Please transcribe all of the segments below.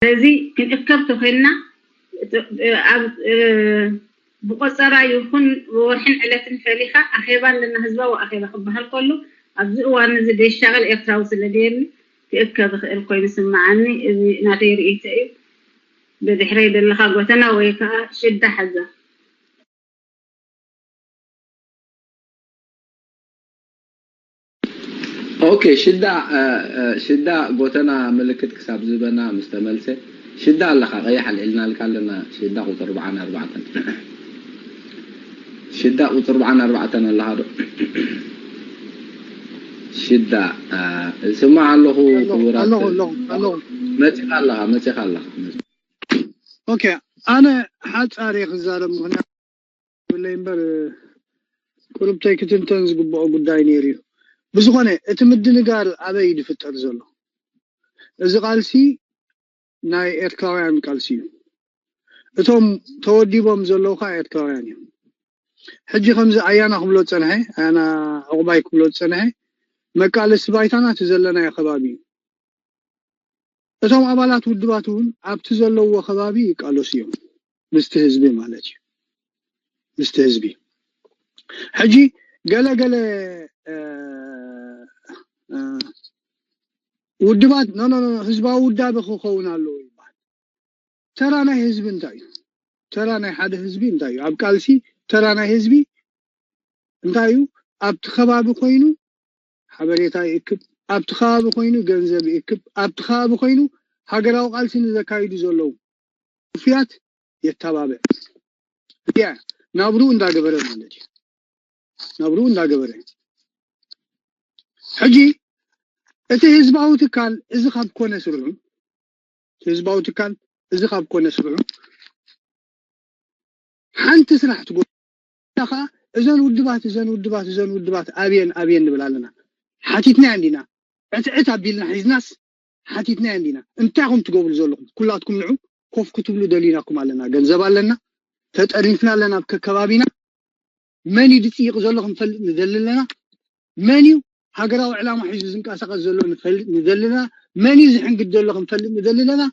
ስለዚ ክንእከብ ተኾይንና፣ እ፣ ኣብ፣ እ፣ ብቆጸራ ይኹን ብወርሕን ዕለትን ፈሊኻ ኣኼባ ኣለና፣ ህዝባዊ ኣኼባ ክበሃል ከሎ፣ ኣብዚ እዋን እዚ ደሻቕል ኤርትራዊ ስለ ደየኒ ክእከብ ይኽእል ኮይኑ ስምዓኒ። እዚ ናተይ ርእይቶ እዩ። ብድሕረይ ዘለኻ ጎተና ወይ ከኣ ሽዳ ሓዛ። ኦኬ፣ ሽዳ፣ እ፣ እ፣ ሽዳ ጎተና ምልክት ክሳብ ዝህበና ምስ ተመልሰ። ሽዳ ኣለኻ፣ ቀይሕ ኣልዒልናልካ ኣለና። ሽዳ ቁጽሪ ኣርብዓን ኣርባዕተን። ሽዳ ቁጽሪ ኣርብዓን ኣርባዕተን ኣለኻ ዶ? ሽዳ፣ እ፣ ስማዕ ኣለኹ። ኣለኹ፣ ክቡራት ኣለኹ፣ ኣለኹ፣ ኣለኹ። መጺኻ ኣለኻ፣ መጺኻ ኣለኻ። ኦኬ፣ ኣነ ሓጻር እየ ክዛረብ፣ ምኽንያቱ ብለይ እምበር ቁሩብተይ ክትንተን ዝግብኦ ጉዳይ ነይሩ እዩ። ብዝኾነ፣ እቲ ምድንጋር ኣበይ እዩ ዝፍጠር ዘሎ? እዚ ቃልሲ ናይ ኤርትራውያን ቃልሲ እዩ። እቶም ተወዲቦም ዘለዉ ከዓ ኤርትራውያን እዮም። ሕጂ ከምዚ ኣያና ክብሎ ዝጸንሐ፣ ኣያና ዕቑባይ ክብሎ ዝጸንሐ፣ መቃለሲ ባይታና እቲ ዘለናዮ ከባቢ እዩ። እቶም ኣባላት ውድባት እውን ኣብቲ ዘለውዎ ከባቢ ይቃለሱ እዮም፣ ምስቲ ህዝቢ ማለት እዩ፣ ምስቲ ህዝቢ። ሕጂ ገለ ገለ፣ እ፣ እ፣ ውድባት፣ ኖ፣ ኖ፣ ኖ፣ ህዝባዊ ውዳበ ክኸውን ኣለዎ ይበሃል። ተራ ናይ ህዝቢ እንታይ እዩ? ተራ ናይ ሓደ ህዝቢ እንታይ እዩ? ኣብ ቃልሲ ተራ ናይ ህዝቢ እንታይ እዩ? ኣብቲ ከባቢ ኮይኑ ሓበሬታ ይእክብ፣ ኣብቲ ከባቢ ኮይኑ ገንዘብ ይእክብ፣ ኣብቲ ከባቢ ኮይኑ ሃገራዊ ቃልሲ ንዘካይዱ ዘለዉ ውፉያት የተባብዕ። እዚኣ ናብርኡ እንዳገበረ ማለት እዩ። ናብርኡ እንዳገበረ። ሕጂ እቲ ህዝባዊ ትካል እዚ ካብ ኮነ ስርሑ፣ እቲ ህዝባዊ ትካል እዚ ካብ ኮነ ስርሑ፣ ሓንቲ ስራሕ ትጎ-፣ ከኣ እዘን ውድባት፣ እዘን ውድባት፣ እዘን ውድባት ኣብየን፣ ኣብየን ንብል ኣለና። ሓቲትናየን ዲና? ዕትዕት ኣቢልና ሒዝናስ ሓቲትናየን ዲና? እንታይ ኢኹም ትገብሩ ዘለኹም? ኩላትኩም ንዑ ኮፍ ክትብሉ ደሊናኩም ኣለና። ገንዘብ ኣለና፣ ተጠርኒፍና ኣለና ኣብ ከከባቢና። መን እዩ ዝጽይቕ ዘሎ ክንፈልጥ ንደሊ ኣለና። መን እዩ ሃገራዊ ዕላማ ሒዙ ዝንቀሳቐስ ዘሎ ንፈልጥ ንደሊ ኣለና። መን እዩ ዝሕንግድ ዘሎ ክንፈልጥ ንደሊ ኣለና።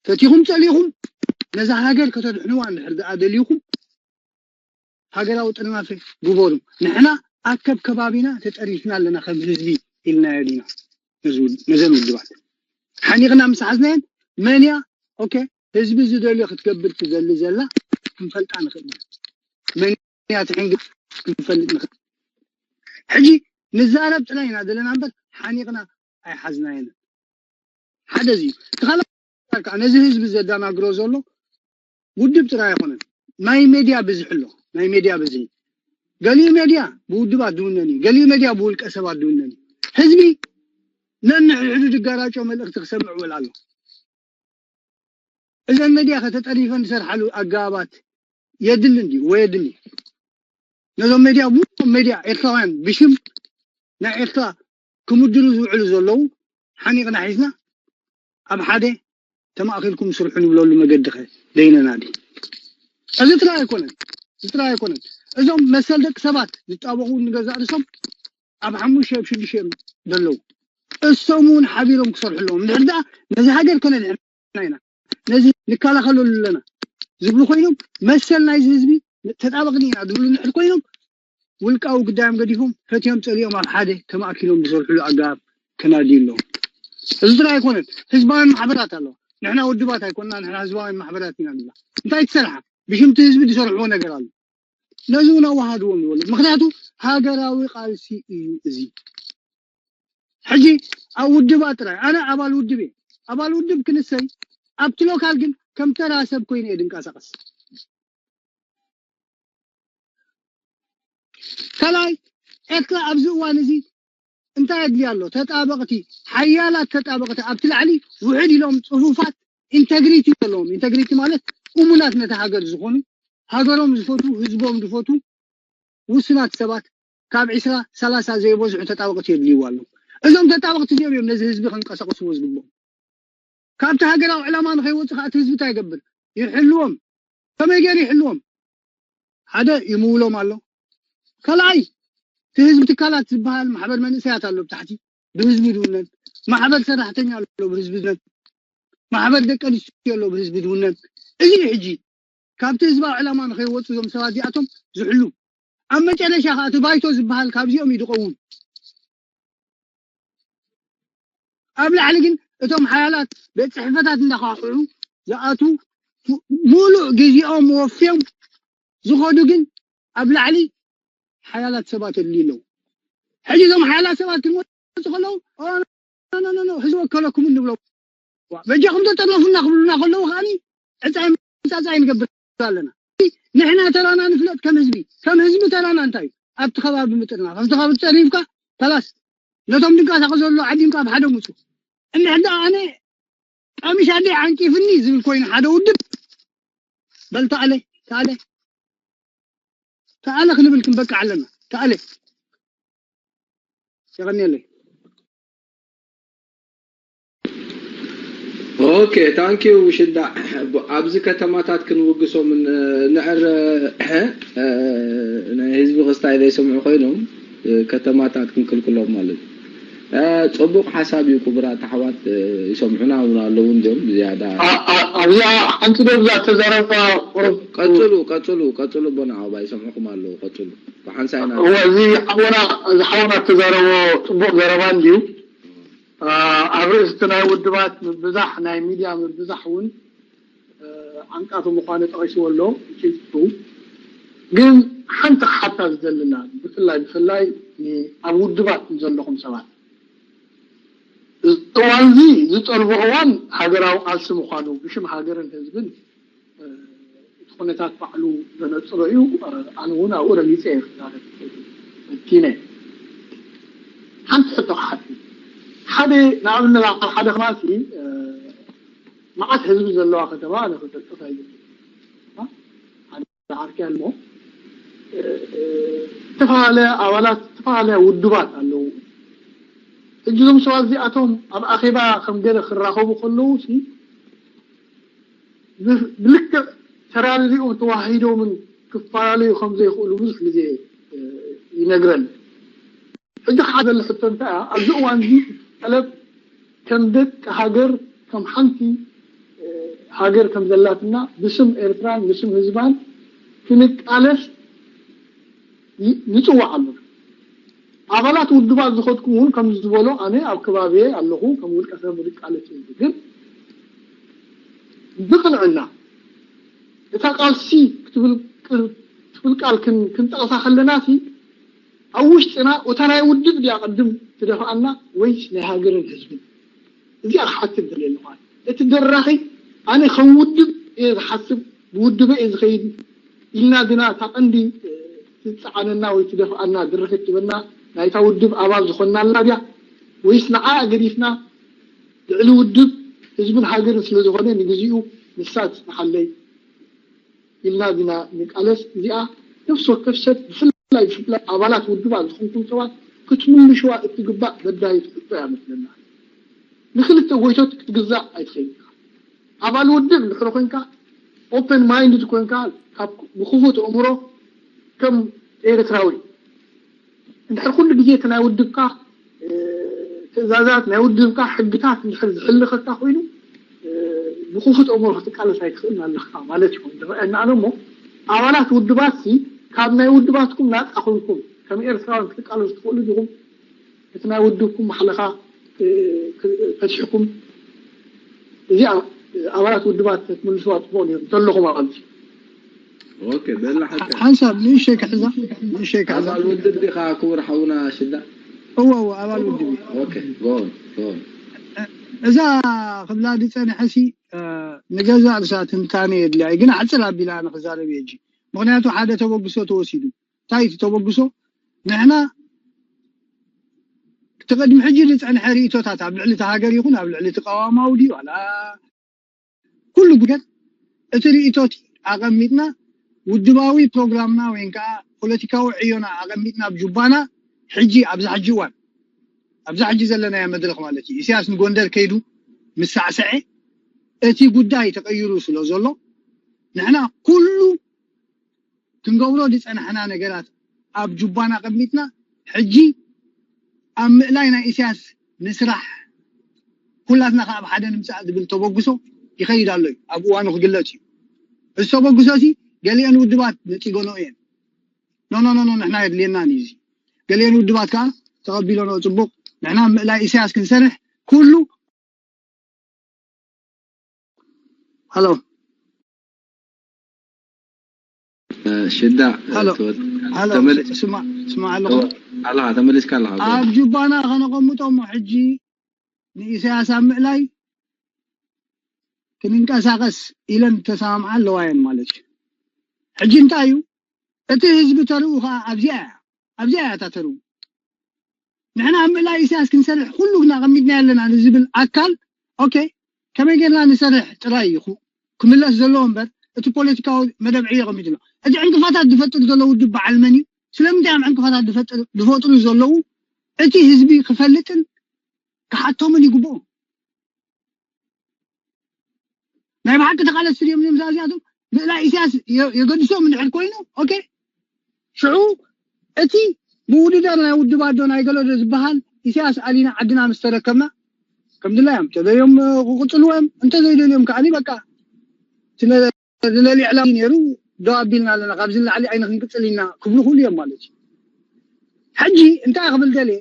ፈቲኹም ጸሊኹም ነዛ ሃገር ከተድሕንዋ እንድሕር ደኣ ደሊኹም፣ ሃገራዊ ጥርናፈ ግበሩ። ንሕና ኣብ ከከባቢና ተጠሪፍና ኣለና ከም ህዝቢ ኢልናዮ ዲና? ነዚ ውድ-፣ ነዘን ውድባት ሓኒቕና ምስ ሓዝናየን፣ መን እያ፣ ኦኬ፣ ህዝቢ ዝደልዮ ክትገብር ትደሊ ዘላ ክንፈልጣ ንኽእል ኢና። መን እያ ትሕንግድ ክንፈልጥ ንኽእል። ሕጂ ንዛረብ ጥራይ ኢና ዘለና እምበር ሓኒቕና ኣይሓዝናየን። ሓደ እዚ እዩ። እቲ ካልእ ከዓ ነዚ ህዝቢ ዘደናግሮ ዘሎ ውድብ ጥራይ ኣይኮነን። ናይ ሜድያ ብዝሒ ኣሎ። ናይ ሜድያ ብዝሒ። ገሊኡ ሜድያ ብውድባት ዝውነን እዩ። ገሊኡ ሜድያ ብውልቀ ሰባት ዝውነን እዩ። ህዝቢ ነንሕድሕዱ ዝጋራጮ መልእኽቲ ክሰምዕ ውዕል ኣሎ። እዘን ሜድያ ከተጠሪፈን ዝሰርሓሉ ኣገባባት የድሊ እንድዩ ወይ የድሊ? ነዞም ሜድያ፣ ሙሉኦም ሜድያ ኤርትራውያን ብሽም ናይ ኤርትራ ክምድሩ ዝውዕሉ ዘለዉ ሓኒቕና ሒዝና ኣብ ሓደ ተማእኺልኩም ስርሑ ንብለሉ መገዲ ኸ ደይነናዲ? እዚ ጥራይ ኣይኮነን፣ እዚ ጥራይ ኣይኮነን። እዞም መሰል ደቂ ሰባት ዝጣበቑ ንገዛእ ርእሶም ኣብ ሓሙሽተ ኣብ ሽዱሽተ እዮም ዘለዉ። እሶም እውን ሓቢሮም ክሰርሑ ኣለዎም። እንድሕር ደኣ ነዚ ሃገር ከነድሕና ኢና፣ ነዚ ንከላኸለሉ ኣለና ዝብሉ ኮይኖም፣ መሰል ናይዚ ህዝቢ ተጣበቕኒ ኢና ዝብሉ እንድሕር ኮይኖም፣ ውልቃዊ ጉዳዮም ገዲፎም፣ ፈትዮም ጸሊኦም ኣብ ሓደ ተማእኪሎም ዝሰርሕሉ ኣገባብ ከናድዩ ኣለዎም። እዚ ጥራይ ኣይኮነን፣ ህዝባውያን ማሕበራት ኣለዋ። ንሕና ውድባት ኣይኮንና፣ ንሕና ህዝባውያን ማሕበራት ኢና ንብላ። እንታይ ትሰርሓ? ብሽምቲ ህዝቢ ዝሰርሕዎ ነገር ኣሎ። ነዚ እውን ኣወሃድዎም ይበሉ። ምኽንያቱ ሃገራዊ ቃልሲ እዩ እዚ። ሕጂ ኣብ ውድባ ጥራይ፣ ኣነ ኣባል ውድብ እየ። ኣባል ውድብ ክንሰይ፣ ኣብቲ ሎካል ግን ከም ተራ ሰብ ኮይነ እየ ድንቀሳቐስ። ካልኣይ፣ ኤርትራ ኣብዚ እዋን እዚ እንታይ ኣድልያ ኣሎ? ተጣበቕቲ፣ ሓያላት ተጣበቕቲ፣ ኣብቲ ላዕሊ ውሕድ ኢሎም ጽፉፋት፣ ኢንተግሪቲ ዘለዎም፣ ኢንተግሪቲ ማለት እሙናት ነቲ ሃገር ዝኾኑ፣ ሃገሮም ዝፈትዉ፣ ህዝቦም ዝፈትዉ ውሱናት ሰባት፣ ካብ ዒስራ ሰላሳ ዘይበዝሑ ተጣበቕቲ የድልይዎ ኣለዉ። እዞም ተጣበቕቲ እዚኦም እዮም ነዚ ህዝቢ ከንቀሳቕስዎ ዝግብኦም። ካብቲ ሃገራዊ ዕላማ ንኸይወጽእ ከኣ እቲ ህዝቢ እንታይ ይገብር? ይሕልዎም። ከመይ ገይሩ ይሕልዎም? ሓደ ይምውሎም ኣሎ። ካልኣይ፣ እቲ ህዝቢ ትካላት ዝበሃል ማሕበር መንእሰያት ኣሎ ብታሕቲ፣ ብህዝቢ ዝውነን። ማሕበር ሰራሕተኛ ኣሎ ብህዝቢ ዝውነን። ማሕበር ደቂ ኣንስትዮ ኣሎ ብህዝቢ ዝውነን። እዚ እዩ ሕጂ ካብቲ ህዝባዊ ዕላማ ንኸይወፁ እዞም ሰባት እዚኣቶም ዝሕሉ። ኣብ መጨረሻ ከዓ እቲ ባይቶ ዝበሃል ካብዚኦም እዩ ዝኸውን። ኣብ ላዕሊ ግን እቶም ሓያላት ቤት ፅሕፈታት እንዳኳሕኩሑ ዝኣትዉ፣ ሙሉእ ግዜኦም ወፍዮም ዝኸዱ ግን ኣብ ላዕሊ ሓያላት ሰባት የድልዩ ኣለዉ። ሕጂ እዞም ሓያላት ሰባት ክንመፁ ከለዉ፣ ኦ፣ ኖ፣ ኖ፣ ኖ፣ ኖ፣ ህዝቢ ወከለኩም ንብሎም። ዋ፣ በጃኹም ተጠርነፉና ክብሉና ከለዉ ከዓኒ ዕፃይ ምፃፃይ ንገብር ኣለና። ንሕና ተራና ንፍለጥ ከም ህዝቢ። ከም ህዝቢ ተራና እንታይ እዩ? ኣብቲ ከባቢ ምጥርናፍ። ኣብቲ ከባቢ ተሪፍካ ከላስ ነቶም ድንቃሳቐሱ ዘለዉ ዓዲምካ ኣብ ሓደ ምፁ። እንድሕር ደኣ ኣነ ቀሚሽ ኣደይ ዓንቂፍኒ ዝብል ኮይኑ ሓደ ውድብ፣ በል ተኣለ፣ ተኣለ፣ ተኣለ ክንብል ክንበቅዕ ኣለና። ተኣለ። የቐንየለይ። ኦኬ፣ ታንኪዩ ሽዳ። ኣብዚ ከተማታት ክንውግሶም ን- ንዕር እ፣ ናይ ህዝቢ ክስታይ ዘይሰምዑ ኮይኖም እ፣ ከተማታት ክንክልክሎም ማለት እዩ። እ፣ ጽቡቕ ሓሳብ እዩ ክቡራት ኣሕዋት። እ፣ ይሰምዑና እውን ኣለዉ እንዲዮም ብዝያዳ። ኣ- ኣ- ኣብዚኣ ሓንቲ ዶ ብዛ ተዛረባ ቁሩብ ቀጽሉ ቀጽሉ ቀጽሉ፣ ቦና ኣባ ይሰምዑኹም ኣለዉ። ቀጽሉ ብሓንሳይና። እወ፣ እዚ ሓውና እዚ ሓውና ተዛረቦ ጽቡቕ ዘረባ እንድዩ። ኣ፣ ኣብ ርእስቲ ናይ ውድባት ምብዛሕ፣ ናይ ሚድያ ምብዛሕ እውን እ፣ ዓንቃፊ ምዃኑ ጠቒስዎ ኣሎ። እቺ ግን ሓንቲ ክሓታ ዝደልና ብፍላይ ብፍላይ ን- ኣብ ውድባት ዘለኹም ሰባት እዚ እዋን እዚ ዝጠልቦ እዋን ሃገራዊ ቃልሲ ምዃኑ ብሽም ሃገርን ህዝብን እ፣ እቲ ኩነታት ባዕሉ ዘነጽሮ እዩ። እ፣ ኣነ እውን ኣብኡ ረጊጸ እየ ክዛረብ ፈቲነ። ሓንቲ ሕቶ ክሓቲ ሓደ ንኣብነት ኣብ ሓደ ከማሲ እ፣ መዓት ህዝቢ ዘለዋ ከተማ ኣነ ክጠቅስ ኣይደልን። ሓደ ዓርኪ ኣሎ። እ፣ እ፣ ዝተፈላለያ ኣባላት ዝተፈላለያ ውድባት ኣለዉ። ሕጂ እዞም ሰባት እዚኣቶም ኣብ ኣኼባ ከም ገለ ክራኸቡ ከለዉ ሲ ብ- ብልክዕ ተራድኦም ተዋሂዶምን ክፈላለዩ ከም ዘይኽእሉ ብዙሕ ግዜ እ፣ ይነግረን። ሕጂ ከዓ ዘሎ ሕቶ እንታይ እያ? ኣብዚ እዋን እዚ ጠለብ ከም ደቂ ሃገር ከም ሓንቲ እ፣ ሃገር ከም ዘላትና ብስም ኤርትራን ብስም ህዝባን ክንቃለስ ይ- ንጽዋዕ ኣለና። ኣባላት ውድባት ዝኸድኩም እውን ከም ዝበሎ ኣነ ኣብ ከባቢየ ኣለኹ ከም ውልቀ ሰብ ዝቃለስ እዩ። ግን ብቕንዕና እታ ቃልሲ ክትብል ቅ- ትብል ቃል ክን- ክንጠቕሳ ከለና ሲ ኣብ ውሽጥና እታ ናይ ውድብ ድያ ቅድም ትደፍኣና ወይስ ናይ ሃገርን ህዝብን? እዚኣ ክሓትት ደልየ ኣለኹ። እቲ ደራኺ ኣነ ከም ውድብ እየ ዝሓስብ፣ ብውድበይ እየ ዝኸይድ ኢልና ግና እታ ቀንዲ ትፅዓነና ወይ ትደፍኣና ድርኺት ትበና ናይታ ውድብ ኣባል ዝኾንናላ ድያ ወይስ ንዓኣ ገዲፍና ልዕሊ ውድብ ህዝብን ሃገርን ስለዝኾነ ንግዚኡ ንሳ ትፅናሓለይ ኢልና ግና ንቃለስ። እዚኣ ነፍሲ ወከፍ ሰብ ብፍላይ ብፍላይ ኣባላት ውድባት ዝኾንኩም ሰባት ክትምልሽዋ እትግባእ በዳሂት ሕቶ እያ መስለና። ንክልተ ጎይቶት ክትግዛእ ኣይትኽእል ኢኻ። ኣባል ውድብ እንድሕር ኮንካ ኦፐን ማይንድድ ኮንካ ካብ ብክፉት ኣእምሮ ከም ኤርትራዊ እንድሕር ኩሉ ግዜ እቲ ናይ ውድብካ ትእዛዛት ናይ ውድብካ ሕግታት እንድሕር ዝሕልኸካ ኮይኑ ብክፉት ኣእምሮ ክትቃለስ ኣይትኽእልን ኣለካ ማለት እዩ። ዝረኣየና ኣሎ እሞ ኣባላት ውድባት ሲ ካብ ናይ ውድባትኩም ናፃ ኮንኩም ከም ኤርትራውያን ክትቃለሱ ትኽእሉ ዲኹም? እቲ ናይ ውድብኩም ማሕለኻ ፈቲሕኩም እዚኣ ኣባላት ውድባት ክትምልስዋ ፅቡቕ ነይሩ እንተለኹም ኣብዚ ኦኬ በላ ሓቂ ሓንሳብ ንእሸይ ክሕዛ ንእሸይ ክሕዛ ኣባል ውድብ ዲኻ ክቡር ሓውና ሽዳ እወ እወ ኣባል ውድብ እዩ። ኦኬ ጎን ጎን እዛ ክብላ ዝፀንሐ ሲ ንገዛእ ርእሳ ትንታነ የድልያ እዩ። ግን ኣሕፅር ኣቢላ ንክዛረብ እየ ሕጂ። ምክንያቱ ሓደ ተበግሶ ተወሲዱ። እንታይ እቲ ተበግሶ? ንሕና እቲ ቅድሚ ሕጂ ዝፀንሐ ርእቶታት ኣብ ልዕሊ እቲ ሃገር ይኹን ኣብ ልዕሊ እቲ ቀዋማዊ ድዩ ዋላ ኩሉ ጉዳት እቲ ርእቶ እቲ ኣቐሚጥና ውድባዊ ፕሮግራምና ወይ ከዓ ፖለቲካዊ ዕዮና ኣቐሚጥና ኣብ ጁባና ሕጂ ኣብዚ ሕጂ እዋን ኣብዛ ሕጂ ዘለናያ መድረኽ ማለት እዩ። ኢሳያስ ንጎንደር ከይዱ ምስ ሳዕስዐ እቲ ጉዳይ ተቐይሩ ስለ ዘሎ ንሕና ኩሉ ክንገብሮ ዝፀናሕና ነገራት ኣብ ጁባና ኣቐሚጥና ሕጂ ኣብ ምእላይ ናይ ኢሳያስ ንስራሕ ኩላትና ከዓ ኣብ ሓደ ንምፃእ ዝብል ተበግሶ ይኸይድ ኣሎ እዩ። ኣብ እዋኑ ክግለፅ እዩ። እዚ ተበግሶ እዚ ገሊአን ውድባት ነፂገኖ እየን። ኖ ኖ ኖ ኖ፣ ንሕና የድልየናን እዩ እዚ። ገሊአን ውድባት ከዓ ተቐቢሎኖ፣ ፅቡቕ፣ ንሕና ምእላይ ኢሳያስ ክንሰርሕ ኩሉ። ሃሎ። ሽዳ ሃሎ። ትወድ- ሃሎ። ተመል- ስማ ስማ ኣለኹ። ኣለኻ፣ ተመሊስካ ኣለኻ። ኣብ ጁባና ከነቐምጦ እሞ ሕጂ ንኢሳያስ ኣብ ምእላይ ክንንቀሳቐስ ኢለን ተሰማምዓ ኣለዋ እየን ማለት እዩ። ሕጂ እንታይ እዩ እቲ ህዝቢ ተርኡ ከዓ ኣብዚኣ እያ፣ ኣብዚኣ እያ እታ ተርኡ። ንሕና ኣብ ምእላይ ኢሳያስ ክንሰርሕ ኩሉ ግን ኣቐሚጥና ኣለና ንዝብል ኣካል ኦኬ፣ ከመይ ጌርና ንሰርሕ ጥራይ እዩ ክምለስ ዘለዎ እምበር እቲ ፖለቲካዊ መደብ ዕዮ ኣቐሚጡ ኣሎ። እቲ ዕንቅፋታት ዝፈጥር ዘሎ ውድብ በዓል መን እዩ? ስለምንታይ እዮም ዕንቅፋታት ዝፈጥር- ዝፈጥሩ ዘለዉ? እቲ ህዝቢ ክፈልጥን ክሓቶምን ይግብኦ። ናይ ብሓቂ ተቓለስቲ ድዮም እዮም እዚኣቶም? ምእላይ ኢሳያስ የ- የገድሶም እንድሕር ኮይኑ ኦኬ፣ ሽዑ እቲ ምውድዳር ናይ ውድባት ዶ ናይ ገለ ዶ ዝበሃል ኢሳያስ ኣሊና ዓድና ምስ ተረከብና ከም ድላዮም ተደልዮም ክቕፅልዎ እዮም፣ እንተዘይደልዮም ከዓኒ በቃ ዝለሊ ዕላዊ ነይሩ ደው ኣቢልና ኣለና፣ ካብዚ ንላዕሊ ኣይነ ክንቅፅል ኢና ክብሉ ክብሉ እዮም ማለት እዩ። ሕጂ እንታይ ክብል ደልየ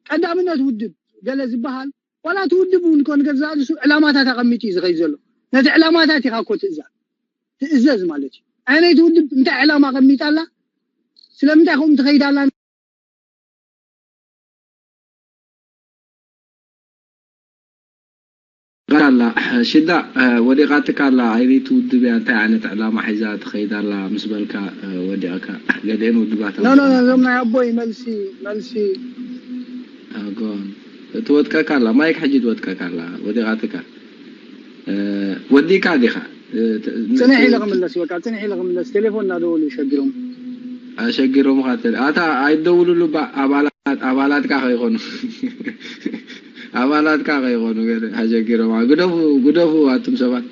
ቀዳምነት ውድብ ገለ ዝበሃል ዋላ እቲ ውድብ እውን ኮን ገዛ ንሱ ዕላማታት ኣቐሚጡ እዩ ዝኸይድ ዘሎ። ነቲ ዕላማታት ኢኻ እኮ ትእዛ ትእዘዝ ማለት እዩ። ኣየነይቲ ውድብ እንታይ ዕላማ ኣቐሚጣ ኣላ? ስለምንታይ ከምኡ ትኸይድ ኣላ? ኣላ ሽዳ ወዲቓትካ ኣላ። ኣየነይቲ ውድብ እያ፣ እንታይ ዓይነት ዕላማ ሒዛ ትኸይድ ኣላ ምስ በልካ ወዲቕካ። ገሊአን ውድባት ኖ ኖ ኖ፣ እዞም ናይ ኣቦይ መልሲ መልሲ ጎን ትወጥቀካ ኣላ፣ ማይክ ሕጂ ትወጥቀካ ኣላ። ወዲቓትካ ወዲካ ዲኻ? ጽንሕ ኢለ ክምለስ፣ በቃ ጽንሕ ኢለ ክምለስ። ቴሌፎን እናደወሉ ይሸግሮም። ኣሸጊሮምኻ ተለ ኣታ ኣይደውሉሉ ባ ኣባላት ኣባላትካ ከይኾኑ ኣባላትካ ከይኾኑ ገለ ኣሸጊሮም። ግደፉ ግደፉ ኣቱም ሰባት።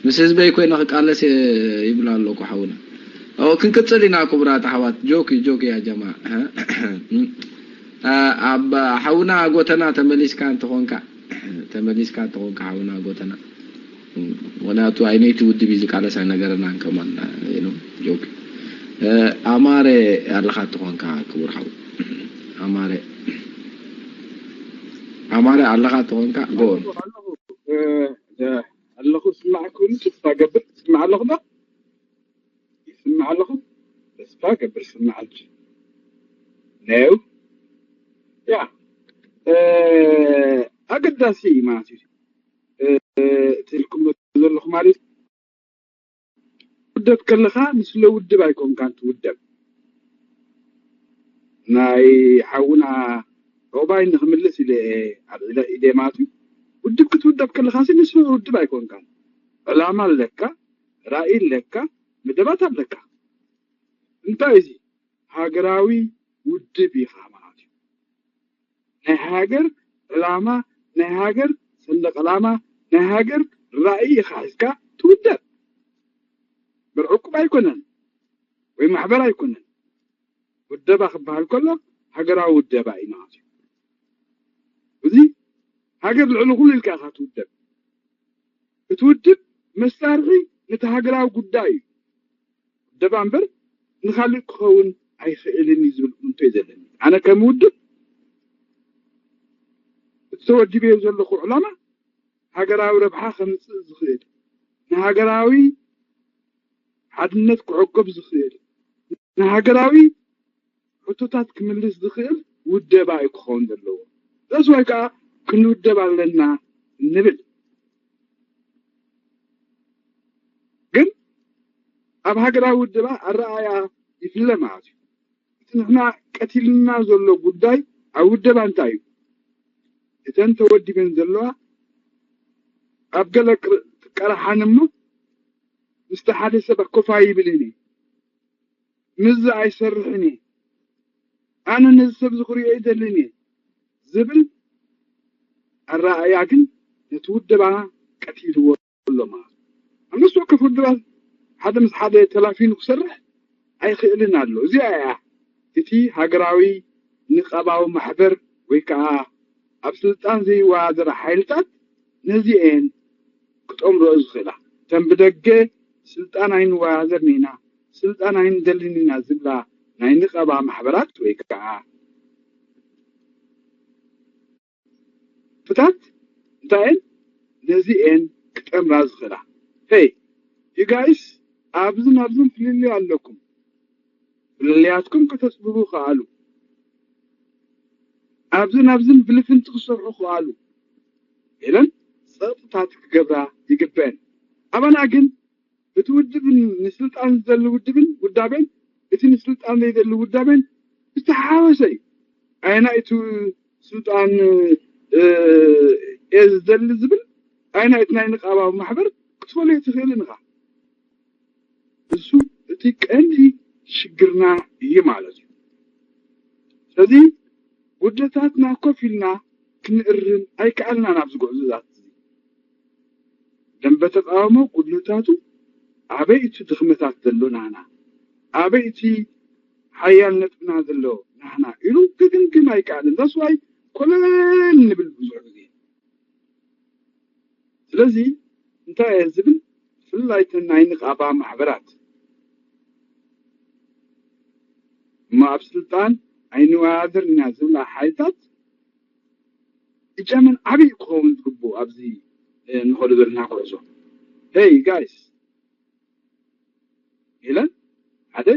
ምስ ህዝበይ ኮይነ ክቃለስ ይብሉ ኣለኩ ሓውና። ክንቅጽል ኢና ክቡራት ኣሕዋት። ጆክ ጆክ ያ ጀማ። ኣብ ሓውና ጎተና ተመሊስካ እንተኾንካ ተመሊስካ እንተኾንካ ሓውና ጎተና። ምክንያቱ ኣይነይቲ ውድብ እዩ ዝቃለስ ኣይነገረናን ከማን። ጆክ። ኣማረ ኣለኻ እንተኾንካ ክቡር ሓው ኣማረ ኣማረ ኣለኻ እንተኾንካ ጎን ኣለኹ ስማዕኩም ተስፋ ገብር ትስማዕ ኣለኹ ዶ? ይስማዕ ኣለኹ ተስፋ ገብር ስማዓልኪ ነው ያ ኣገዳሲ እዩ ማለት እዩ። ትልኩም ዘለኹ ማለት ውደብ ከለኻ ንስለ ውድብ ኣይኮንካን ትውደብ። ናይ ሓውና ዑቕባይ ንክምልስ ኢለ ኢለ ማለት እዩ። ውድብ ክትውደብ ከለኻ ሲ ንስለ ውድብ ኣይኮንካን። ዕላማ ኣለካ፣ ራእይ ኣለካ፣ መደባት ኣለካ። እንታይ እዚ ሃገራዊ ውድብ ኢኻ ማለት እዩ። ናይ ሃገር ዕላማ፣ ናይ ሃገር ሰንደቕ ዕላማ፣ ናይ ሃገር ራእይ ኢኻ ሒዝካ ትውደብ። በር ዕቁብ ኣይኮነን ወይ ማሕበር ኣይኮነን። ውደባ ክበሃል ከሎ ሃገራዊ ውደባ እዩ ማለት እዩ። እዚ ሃገር ልዕሊ ኩሉ ኢልካ ኢኻ ትውደብ። እቲ ውድብ መሳርሒ ነቲ ሃገራዊ ጉዳይ እዩ። ውደባ እምበር ንኻልእ ክኸውን ኣይኽእልን እዩ ዝብል እምንቶ እዩ ዘለኒ። ኣነ ከም ውድብ እቲ ተወዲበዮ ዘለኹ ዕላማ ሃገራዊ ረብሓ ከምፅእ ዝኽእል፣ ንሃገራዊ ሓድነት ክዕቆብ ዝኽእል፣ ንሃገራዊ ሕቶታት ክምልስ ዝኽእል ውደባ እዩ ክኸውን ዘለዎ። That's why ከዓ ክንውደብ ኣለና ንብል። ግን ኣብ ሃገራዊ ውደባ ኣረኣእያ ይፍለ ማለት እዩ። እቲ ንሕና ቀቲልና ዘሎ ጉዳይ ኣብ ውደባ እንታይ እዩ? እተን ተወዲበን ዘለዋ ኣብ ገለ ቅር- ትቀራሓን እሞ ምስቲ ሓደ ሰብ ኮፍ ኣይብልን እየ፣ ምስዚ ኣይሰርሕን እየ፣ ኣነ ነዚ ሰብ እዚ ክሪኦ ኣይደልን እየ ዝብል ኣረኣእያ ግን ነቲ ውደባና ቀቲልዎ ኣሎ ማለት እዩ። ኣብ ነፍሲ ወከፍ ውድባት ሓደ ምስ ሓደ ተላፊኑ ክሰርሕ ኣይኽእልን ኣሎ። እዚኣ እያ እቲ ሃገራዊ ንቐባዊ ማሕበር ወይ ከዓ ኣብ ስልጣን ዘይወዳደራ ሓይልታት ነዚኤን ክጠምርኦ ዝኽእላ። እተን ብደገ ስልጣን ኣይንወዳደርን ኢና፣ ስልጣን ኣይንደልን ኢና ዝብላ ናይ ንቐባ ማሕበራት ወይ ከዓ ፍታት እንታይ እየን ነዚኤን ክጠምራ ዝኽእላ? Hey you guys፣ ኣብዝን ኣብዝን ፍልልይ ኣለኩም። ፍልልያትኩም ከተፅብቡ ከኣሉ፣ ኣብዝን ኣብዝን ብልፍንቲ ክሰርሑ ከኣሉ ኢለን ፀጥታት ክገብራ ይግበአን። ኣባና ግን እቲ ውድብን ንስልጣን ዝደሊ ውድብን ውዳቤን እቲ ንስልጣን ዘይደሊ ውዳቤን ዝተሓወሰ እዩ። ኣየናይ እቲ ስልጣን እየ ዝደሊ ዝብል ኣየናይ እቲ ናይ ንቃባዊ ማሕበር ክትፈልዮ ትኽእልን ኢኻ። እሱ እቲ ቀንዲ ሽግርና እዩ ማለት እዩ። ስለዚ ጉድለታትና ኮፍ ኢልና ክንእርም ኣይከኣልናን ኣብዚ ጉዕዞታት እዚ። ደንበ ተቃውሞ ጉድለታቱ ኣበይ እቲ ድኽመታት ዘሎ ናህና፣ ኣበይ እቲ ሓያል ነጥብና ዘሎ ናህና ኢሉ ክግምግም ኣይከኣልን። That's why ኮለል ንብል ብዙሕ ግዜ። ስለዚ እንታይ እየ ዝብል፣ ብፍላይ እተን ናይ ንቃባ ማሕበራት እሞ ኣብ ስልጣን ኣይንወዳደርን ኢና ዝብላ ሓይልታት እጃመን ዓብዪ ክኸውን ዝግብኡ ኣብዚ እንኸዶ ዘለና ጉዕዞ። Hey guys ኢለን ሓደ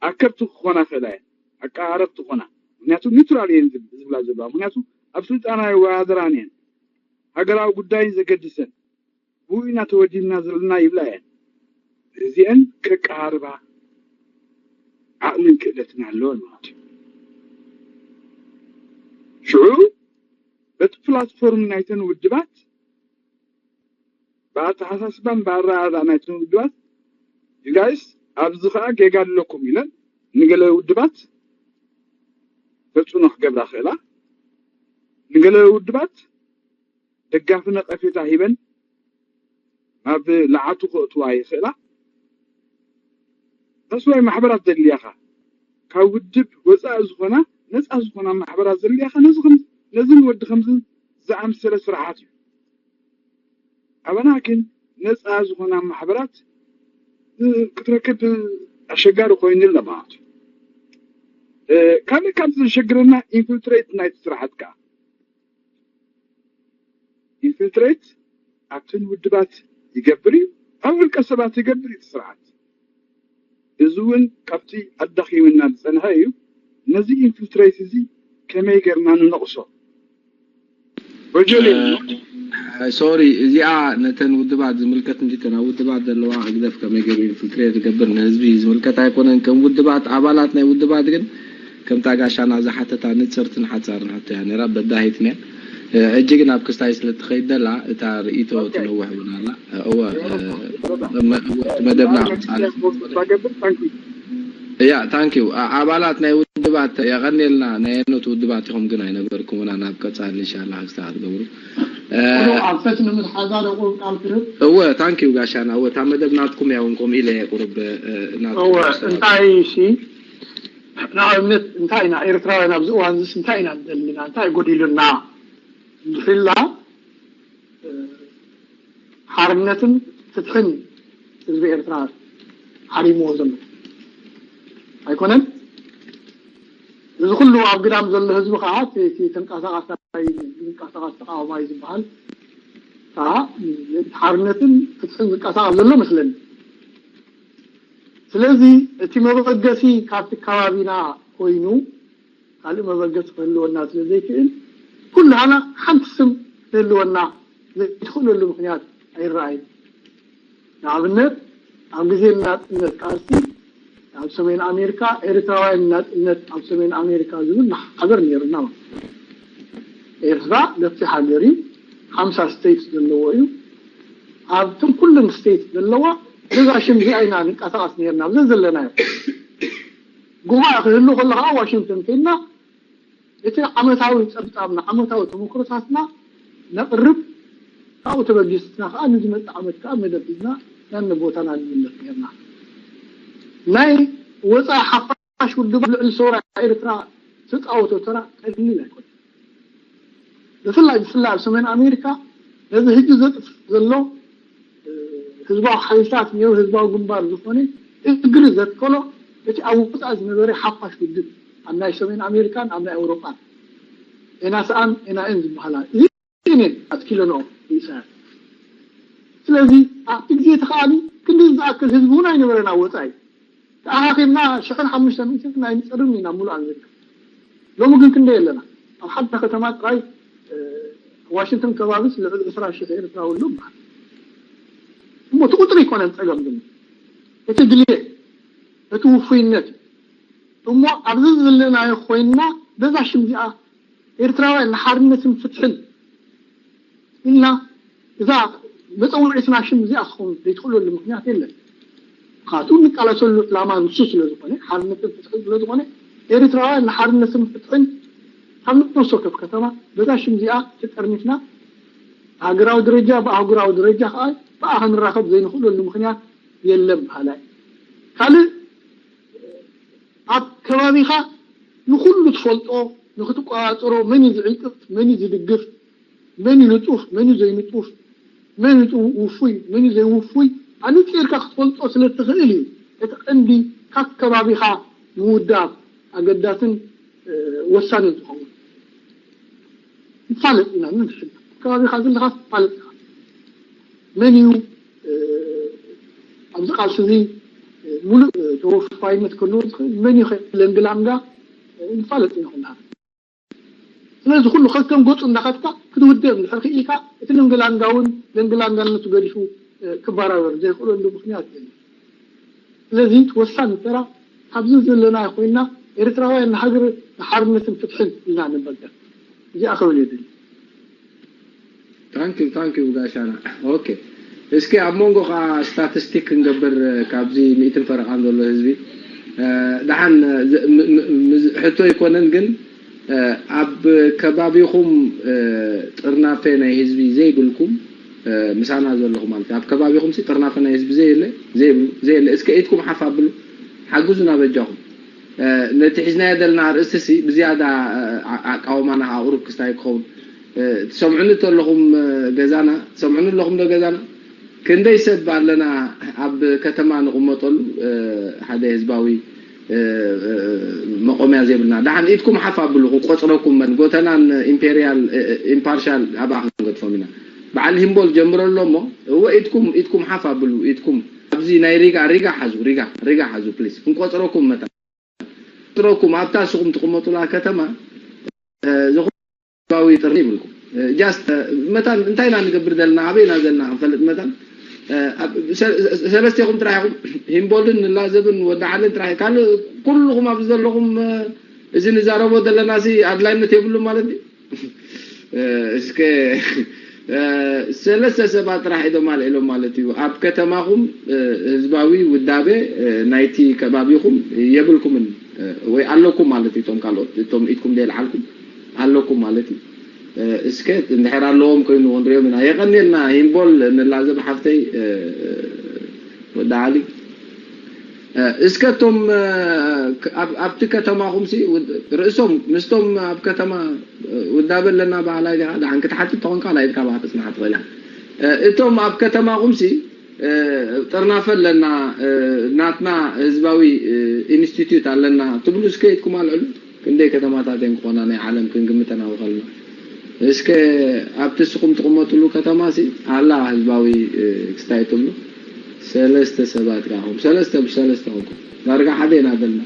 ኣከብቲ ክኾና ክእላ እየን፣ ኣቀራረብቲ ክኾና። ምክንያቱ ኒውትራል እየን ዝብላ ዘለዋ። ምክንያቱ ኣብ ስልጣን ኣይወዳደራን እየን፣ ሃገራዊ ጉዳይ ዘገድሰን ብኡ ኢና ተወዲብና ዘለና ይብላ እየን። እዚአን ከቀራርባ ዓቕምን ክእለትን ኣለወን ማለት እዩ። ሽዑ በቲ ፕላትፎርም ናይተን ውድባት ብኣተሓሳስባን ብኣረኣእያ ናይተን ውድባት you guys ኣብዚ ከዓ ጌጋ ኣለኩም ኢለን ንገለ ውድባት ተፅዕኖ ክገብራ ክእላ፣ ንገለ ውድባት ደጋፊ ነቐፌታ ሂበን ናብ ለዓቱ ከእትዋ ይኽእላ። ተስዋይ ማሕበራት ዘድልያኻ ካብ ውድብ ወፃኢ ዝኾና ነፃ ዝኾና ማሕበራት ዘድልያኻ ነዚ ከም ነዝን ወዲ ከምዚ ዝኣምሰለ ስራሓት እዩ። ኣበና ግን ነፃ ዝኾና ማሕበራት ክትረክብ ኣሸጋሪ ኮይኑ ኣሎ ማለት እዩ። ካልእ ካብዚ ዘሸግረና ኢንፊልትሬት ናይቲ ስራሓት ከዓ ኢንፊልትሬት ኣብተን ውድባት ይገብር እዩ፣ ኣብ ውልቀ ሰባት ይገብር እዩ እቲ ስርዓት። እዚ እውን ካብቲ ኣዳኺምና ዝፀንሐ እዩ። ነዚ ኢንፊልትሬት እዚ ከመይ ጌርና ንነቕሶ? ሶሪ፣ እዚኣ ነተን ውድባት ዝምልከት እንዲተን ኣብ ውድባት ዘለዋ ህግደፍ ከመይ ገይሩ ኢንፊልትሬት ዝገብር ንህዝቢ ዝምልከት ኣይኮነን። ከም ውድባት ኣባላት ናይ ውድባት ግን ከምታ ጋሻና ዝሓተታ ንፅርትን ሓፃርን ሕቶ እያ ነይራ፣ በዳሂትን እያ። ሕጂ ግን ኣብ ክስታይ ስለ ትኸይድ ዘላ እታ ርእይቶ ትነውሕ እውን ኣላ። እወ መደብና ክፃለ እያ። ታንኪዩ ኣባላት ናይ ውድባት የቐንየልና። ናይ ኣየኖት ውድባት ኢኹም ግን ኣይነገርኩምና። ናብ ቀፃሊ እንሻላ ክስታይ ክትገብሩ ኣፈት ንምትሓዛ ደቁ ቃል ክህብ እወ ታንኪዩ ጋሻና እወ እታ መደብ ናትኩም እያ እውን ከምኡ ኢለ እየ ቁርብ ናትኩም እወ እንታይ ሲ ንኣብነት እንታይ ኢና ኤርትራውያን ኣብዚ እዋን ዝስ እንታይ ኢና ንደሊ ኢና እንታይ ጎዲሉና እንድሕላ ሓርነትን ፍትሕን ህዝቢ ኤርትራ ሓሪምዎ ዘሎ ኣይኮነን። እዚ ኩሉ ኣብ ግዳም ዘሎ ህዝቢ ከዓ እቲ ተንቀሳቃሳይ ዝንቀሳቀስ ተቃዋማይ ዝበሃል ከዓ ሓርነትን ፍትሕን ዝንቀሳቀስ ዘሎ መስለኒ። ስለዚ እቲ መበገሲ ካብቲ ከባቢና ኮይኑ ካልእ መበገሲ ክህልወና ስለ ዘይክእል ኩላህና ሓንቲ ስም ክህልወና ዘይትኽእለሉ ምክንያት ኣይረኣይን። ንኣብነት ኣብ ግዜ ናጽነት ቃልሲ ኣብ ሰሜን ኣሜሪካ ኤርትራውያን ናጽነት ኣብ ሰሜን ኣሜሪካ ዝብል ማሕበር ነይሩና ማለት እዩ። ኤርትራ ለፍቲ ሃገር እዩ። ሓምሳ ስቴትስ ዘለዎ እዩ። ኣብቶም ኩለን ስቴትስ ዘለዋ በዛ ሽም እዚኣ ኢና ንንቀሳቐስ ነይርና ብዘ ዘለናዮ ጉባኤ ክህሉ ከሎ ከዓ ዋሽንግተን ከይድና እቲ ዓመታዊ ፀብፃብና ዓመታዊ ተመክሮታትና ነቕርብ። ካብኡ ተበጊስና ከዓ ንዝመፅእ ዓመት ከዓ መደብ ሒዝና ናብ ቦታና ንምለስ ነርና። ናይ ወፃኢ ሓፋሽ ውድባት ልዕሊ ሰውራ ኤርትራ ዝፃወቶ ተራ ቀሊል ኣይኮነን። ብፍላይ ብፍላይ ኣብ ሰሜን ኣሜሪካ ነዚ ህጂ ዘጥፍ ዘሎ ህዝባዊ ሓይልታት ኔው ህዝባዊ ግንባር ዝኾነ እግሪ ዘትከሎ እቲ ኣብ ወፃእ ዝነበረ ሓፋሽ ውድብ ኣብ ናይ ሰሜን ኣሜሪካን ኣብ ናይ ኣውሮጳን ኤናስኣን ኤናኤን ዝበሃላ እዚን ኣትኪለንኦ ብኢሳያስ። ስለዚ ኣብቲ ግዜ እቲ ከኣኒ ክንዲ ዝኣክል ህዝቢ እውን ኣይነበረን ኣብ ወፃኢ። ተኣኻኺብና ሽሕን ሓሙሽተ ሚእትን ናይ ንፅርን ኢና ሙሉእ ኣሜሪካ። ሎሚ ግን ክንደይ ኣለና? ኣብ ሓደ ከተማ ጥራይ ዋሽንግተን ከባቢስ ልዕሊ ዕስራ ሽሕ ኤርትራዊ ኣሎ ማለት። እሞ እቲ ቁፅሪ ኣይኮነን ፀገም ግን እቲ ድልየት እቲ ውፉይነት እሞ ኣብዚ ዘለናዮ ኮይንና በዛ ሽም እዚኣ ኤርትራውያን ንሓርነትን ፍትሕን ኢልና እዛ መፀውዒትና ሽም እዚኣ ክኸውን ዘይትኽእለሉ ምክንያት የለን። ምክንያቱ እንቃለሰሉ ዕላማ ንሱ ስለዝኾነ ሓርነትን ፍትሕን ስለዝኾነ ኤርትራውያን ንሓርነትን ፍትሕን ካብ ነፍሲ ወከፍ ከተማ በዛ ሽም እዚኣ ተጠርኒፍና ሃገራዊ ደረጃ ብኣህጉራዊ ደረጃ ከዓ ብኣ ክንራኸብ ዘይንኽእለሉ ምክንያት የለን በሃላይ። ካልእ ኣብ ከባቢኻ ንኹሉ ትፈልጦ ንክትቆፃፀሮ መን እዩ ዝዕንቅፍ መን እዩ ዝድግፍ መን እዩ ንጡፍ መን እዩ ዘይንጡፍ መን እዩ ውፉይ መን እዩ ዘይውፉይ ኣነፂርካ ክትፈልጦ ስለትኽእል እዩ እቲ ቀንዲ ካብ ከባቢኻ ምውዳብ ኣገዳስን ወሳንን ዝኸውን። ንፋለጥ ኢና ንሕል ከባቢኻ ዘለኻ ትፋለጥ ኢኻ። መን እዩ ኣብዚ ቃልሲ እዚ ሙሉእ ተወፋይነት ክህልዎ ዝኽእል መን እዩ ለንግላንጋ ንፋለጥ ኢና ኩልና። ስለዚ ኩሉ ከከም ገፁ እንዳኸድካ ክትውድእ እንድሕር ክኢልካ እቲ ለንግላንጋ እውን ለንግላንጋነቱ ገዲፉ ክበራበር ዘይኽእለሉ ምክንያት የለን። ስለዚ እቲ ወሳኒ ተራ ካብዚ ዘለና ኮይና ኤርትራውያን ንሃገር ንሓርነትን ፍትሕን ኢልና ንበገር። እዚኣ ክብል የድሊ። ታንኪዩ ታንኪዩ ጋሻና። ኦኬ እስኪ ኣብ መንጎ ከዓ ስታቲስቲክ ክንገብር ካብዚ ሚእትን ፈረቃን ዘሎ ህዝቢ ደሓን ሕቶ ኣይኮነን ግን ኣብ ከባቢኹም ጥርናፈ ናይ ህዝቢ ዘይብልኩም ምሳና ዘለኹም ማለት ኣብ ከባቢኹም ሲ ጥርናፈ ናይ ህዝቢ ዘየለ ዘየለ እስከ ኢድኩም ሓፍ ኣብሉ ሓግዙና በጃኹም። ነቲ ሒዝናዮ ዘለና ኣርእስቲ ሲ ብዝያዳ ኣቃውማና ኣቕሩብ ክስታይ ክኸውን ትሰምዑኒ ተለኹም ገዛና ትሰምዑኒ ኣለኹም ዶ ገዛና ክንደይ ሰብ ኣለና ኣብ ከተማ ንቕመጠሉ ሓደ ህዝባዊ መቆምያ ዘይብልና ደሓን ኢድኩም ሓፍ ኣብሉ ክቆፅረኩም መን ጎተናን ኢምፔሪያል ኢምፓርሻል ኣብኣ ክንገድፎም ኢና በዓል ሂምቦል ጀምረሎ እሞ እወ ኢድኩም ኢድኩም ሓፍ ኣብሉ ኢድኩም ኣብዚ ናይ ሪጋ ሪጋ ሓዙ ሪጋ ሪጋ ሓዙ ፕሊስ ክንቆፅረኩም መታ ቆፅረኩም ኣብታ ስኹም ትቕመጡላ ከተማ ዝኾባዊ ጥሪ ይብልኩም ጃስት መታን እንታይ ኢና ንገብር ዘለና ኣበይና ዘለና ክንፈልጥ መታን ሰለስቴኹም ጥራሕ ኢኹም ሂምቦልን ንላዘብን ወዳዓልን ጥራሕ ካልእ ኩልኹም ኣብዚ ዘለኹም እዚ ንዛረቦ ዘለና ሲ ኣድላይነት የብሉ ማለት እዩ እስከ ሰለስተ ሰባት ጥራሕ ኢዶም ኣልዒሎም ማለት እዩ ኣብ ከተማኹም ህዝባዊ ውዳበ ናይቲ ከባቢኹም የብልኩምን ወይ ኣለኩም ማለት እዩ እቶም ካልኦት እቶም ኢድኩም ደልዓልኩም ኣለኩም ማለት እዩ እስከ እንድሕር ኣለዎም ኮይኑ ክንሪኦም ኢና የቀንየልና ሂምቦል ንላዘብ ሓፍተይ ወዳዓሊ እስከ እቶም ኣብቲ ከተማኹም ሲ ርእሶም ምስቶም ኣብ ከተማ ውዳበ ኣለና ባህላይ ዲኻ ደሓን ክትሓትት ተኾንካ ናይ ኢድካ ባህ ተጽናሓ ትኽእል እቶም ኣብ ከተማኹም ሲ ጥርናፈ ኣለና ናትና ህዝባዊ ኢንስቲትዩት ኣለና ትብሉ እስከ ኢድኩም ኣልዕሉ ክንደይ ከተማታት እየን ክኾና ናይ ዓለም ክንግምተን ኣብ ከልና እስከ ኣብቲ እስኹም ትቕመጥሉ ከተማ ሲ ኣላ ህዝባዊ ክስታይ ትብሉ ሰለስተ ሰባት ዳኹም ሰለስተ ብሰለስተ ኹም ዳርጋ ሓደ ኢና ዘለና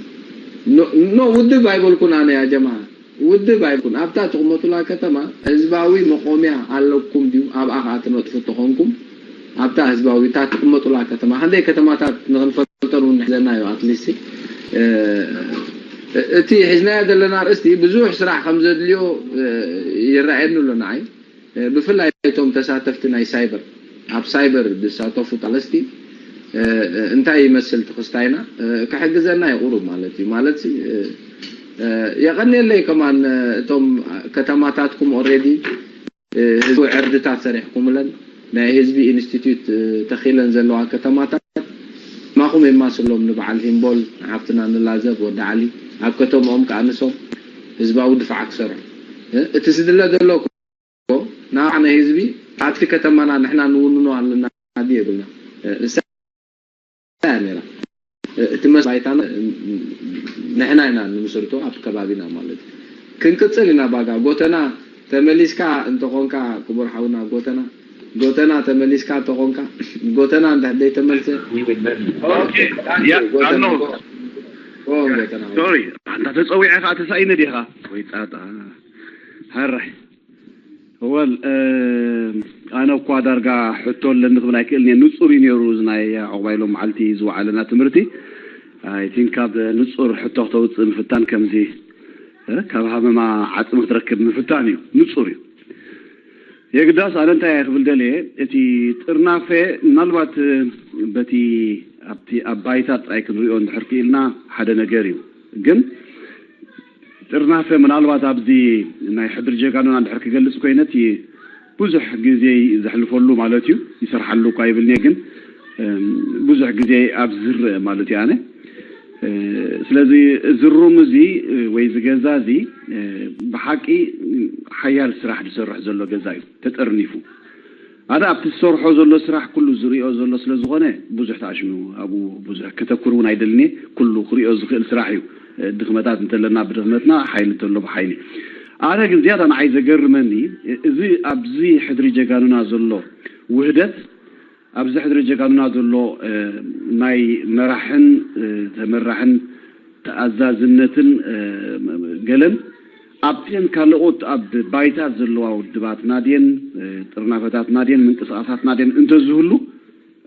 ኖ ውድብ ኣይበልኩን ኣነ ያ ጀማ ውድብ ኣይበልኩን ኣብታ ትቕመጡላ ከተማ ህዝባዊ መቆምያ ኣለኩም ድዩ ኣብኣ ከዓ ትነጥፉ ተኾንኩም ኣብታ ህዝባዊ እታ ትቕመጡላ ከተማ ክንደይ ከተማታት ንክንፈልጠን እውን ንሕዘና እዩ ኣትሊስት እቲ ሒዝናዮ ዘለና ርእስቲ ብዙሕ ስራሕ ከም ዘድልዮ ይረኣየኒ ኣሎ ንዓይ ብፍላይ እቶም ተሳተፍቲ ናይ ሳይበር ኣብ ሳይበር ዝሳተፉ ጣለስቲ እንታይ ይመስል ትኽስታይና ክሕግዘና ይቁሩብ ማለት እዩ ማለት የቀንየለይ ከማን እቶም ከተማታትኩም ኦሬዲ ህዝቢ ዕርድታት ሰሪሕኩምለን ናይ ህዝቢ ኢንስቲትዩት ተኺለን ዘለዋ ከተማታት ማኹም የማስሎም ንበዓል ሂምቦል ንሓፍትና ንላዘብ ወዲ ዓሊ ኣብ ከተምኦም ከኣ ንሶም ህዝባዊ ድፋዕ ክሰርሑ እቲ ዝድለ ዘሎ ንዓና ህዝቢ ኣብቲ ከተማና ንሕና ንውንኖ ኣለና ድዩ የብልና። ንሳ እያ ነይራ። እቲ መስ ባይታና ንሕና ኢና ንምስርቶ ኣብቲ ከባቢና ማለት እዩ። ክንቅጽል ኢና ባጋ ጎተና ተመሊስካ እንተኾንካ ክቡር ሓውና ጎተና ጎተና ተመሊስካ እንተኾንካ ጎተና እንድሕር ዘይተመልሰ ኦኬ፣ ያ ጎተና ኣሎ። ጎ- ጎ- ጎተና ሶሪ፣ ኣንታ ተጸዊዐ ኸዓ ተሳኢነ ዲኻ? ወይ ጣጣ። ሃራይ። ወል ኣነ እኳ ዳርጋ ሕቶ ኣለኒ ክብል ኣይክእልን እየ። ንጹር እዩ ነይሩ እዚ ናይ ዕቑባይ ሎም መዓልቲ ዝወዓለና ትምህርቲ። ኣይ ቲንክ ካብ ንጹር ሕቶ ክተውፅእ ምፍታን ከምዚ እ፣ ካብ ሃመማ ዓፅሚ ክትረክብ ምፍታን እዩ። ንጹር እዩ። የግዳስ ኣነ እንታይ እየ ክብል ደልየ፣ እቲ ጥርናፈ ምናልባት በቲ ኣብቲ ኣብ ባይታ ጥራይ ክንሪኦ እንድሕር ክኢልና ሓደ ነገር እዩ። ግን ጥርናፈ ምናልባት ኣብዚ ናይ ሕድሪ ጀጋኑና እንድሕር ክገልጽ ኮይነ፣ እቲ ብዙሕ ግዜ ዘሕልፈሉ ማለት እዩ፣ ይሰርሓሉ እኳ ይብልኒ፣ ግን እም፣ ብዙሕ ግዜ ኣብዚ ዝረአ ማለት እዩ ኣነ። እ፣ ስለዚ እዚ ሩም እዚ፣ እ፣ ወይ እዚ ገዛ እዚ፣ እ፣ ብሓቂ ሓያል ስራሕ ዝሰርሕ ዘሎ ገዛ እዩ፣ ተጠርኒፉ። ኣነ ኣብቲ ዝሰርሖ ዘሎ ስራሕ ኩሉ ዝሪኦ ዘሎ ስለ ዝኾነ ብዙሕ ተኣሽሙ ኣብኡ ብዙሕ ከተኩር እውን ኣይደልን እየ። ኩሉ ክሪኦ ዝኽእል ስራሕ እዩ። እ፣ ድኽመታት እንተለና ብድኽመትና፣ ሓይሊ እንተሎ ብሓይሊ። ኣነ ግን ዝያዳ ንዓይ ዘገርመኒ፣ እ፣ እዚ ኣብዚ ሕድሪ ጀጋኑና ዘሎ ውህደት፣ ኣብዚ ሕድሪ ጀጋኑና ዘሎ፣ እ፣ ናይ መራሕን፣ እ፣ ተመራሕን ተኣዛዝነትን፣ እ፣ ገለን ኣብተን ካልኦት ኣብ ባይታ ዘለዋ ውድባትና ድየን፣ እ፣ ጥርናፈታትና ድየን፣ ምንቅስቓሳትና ድየን እንተዝህሉ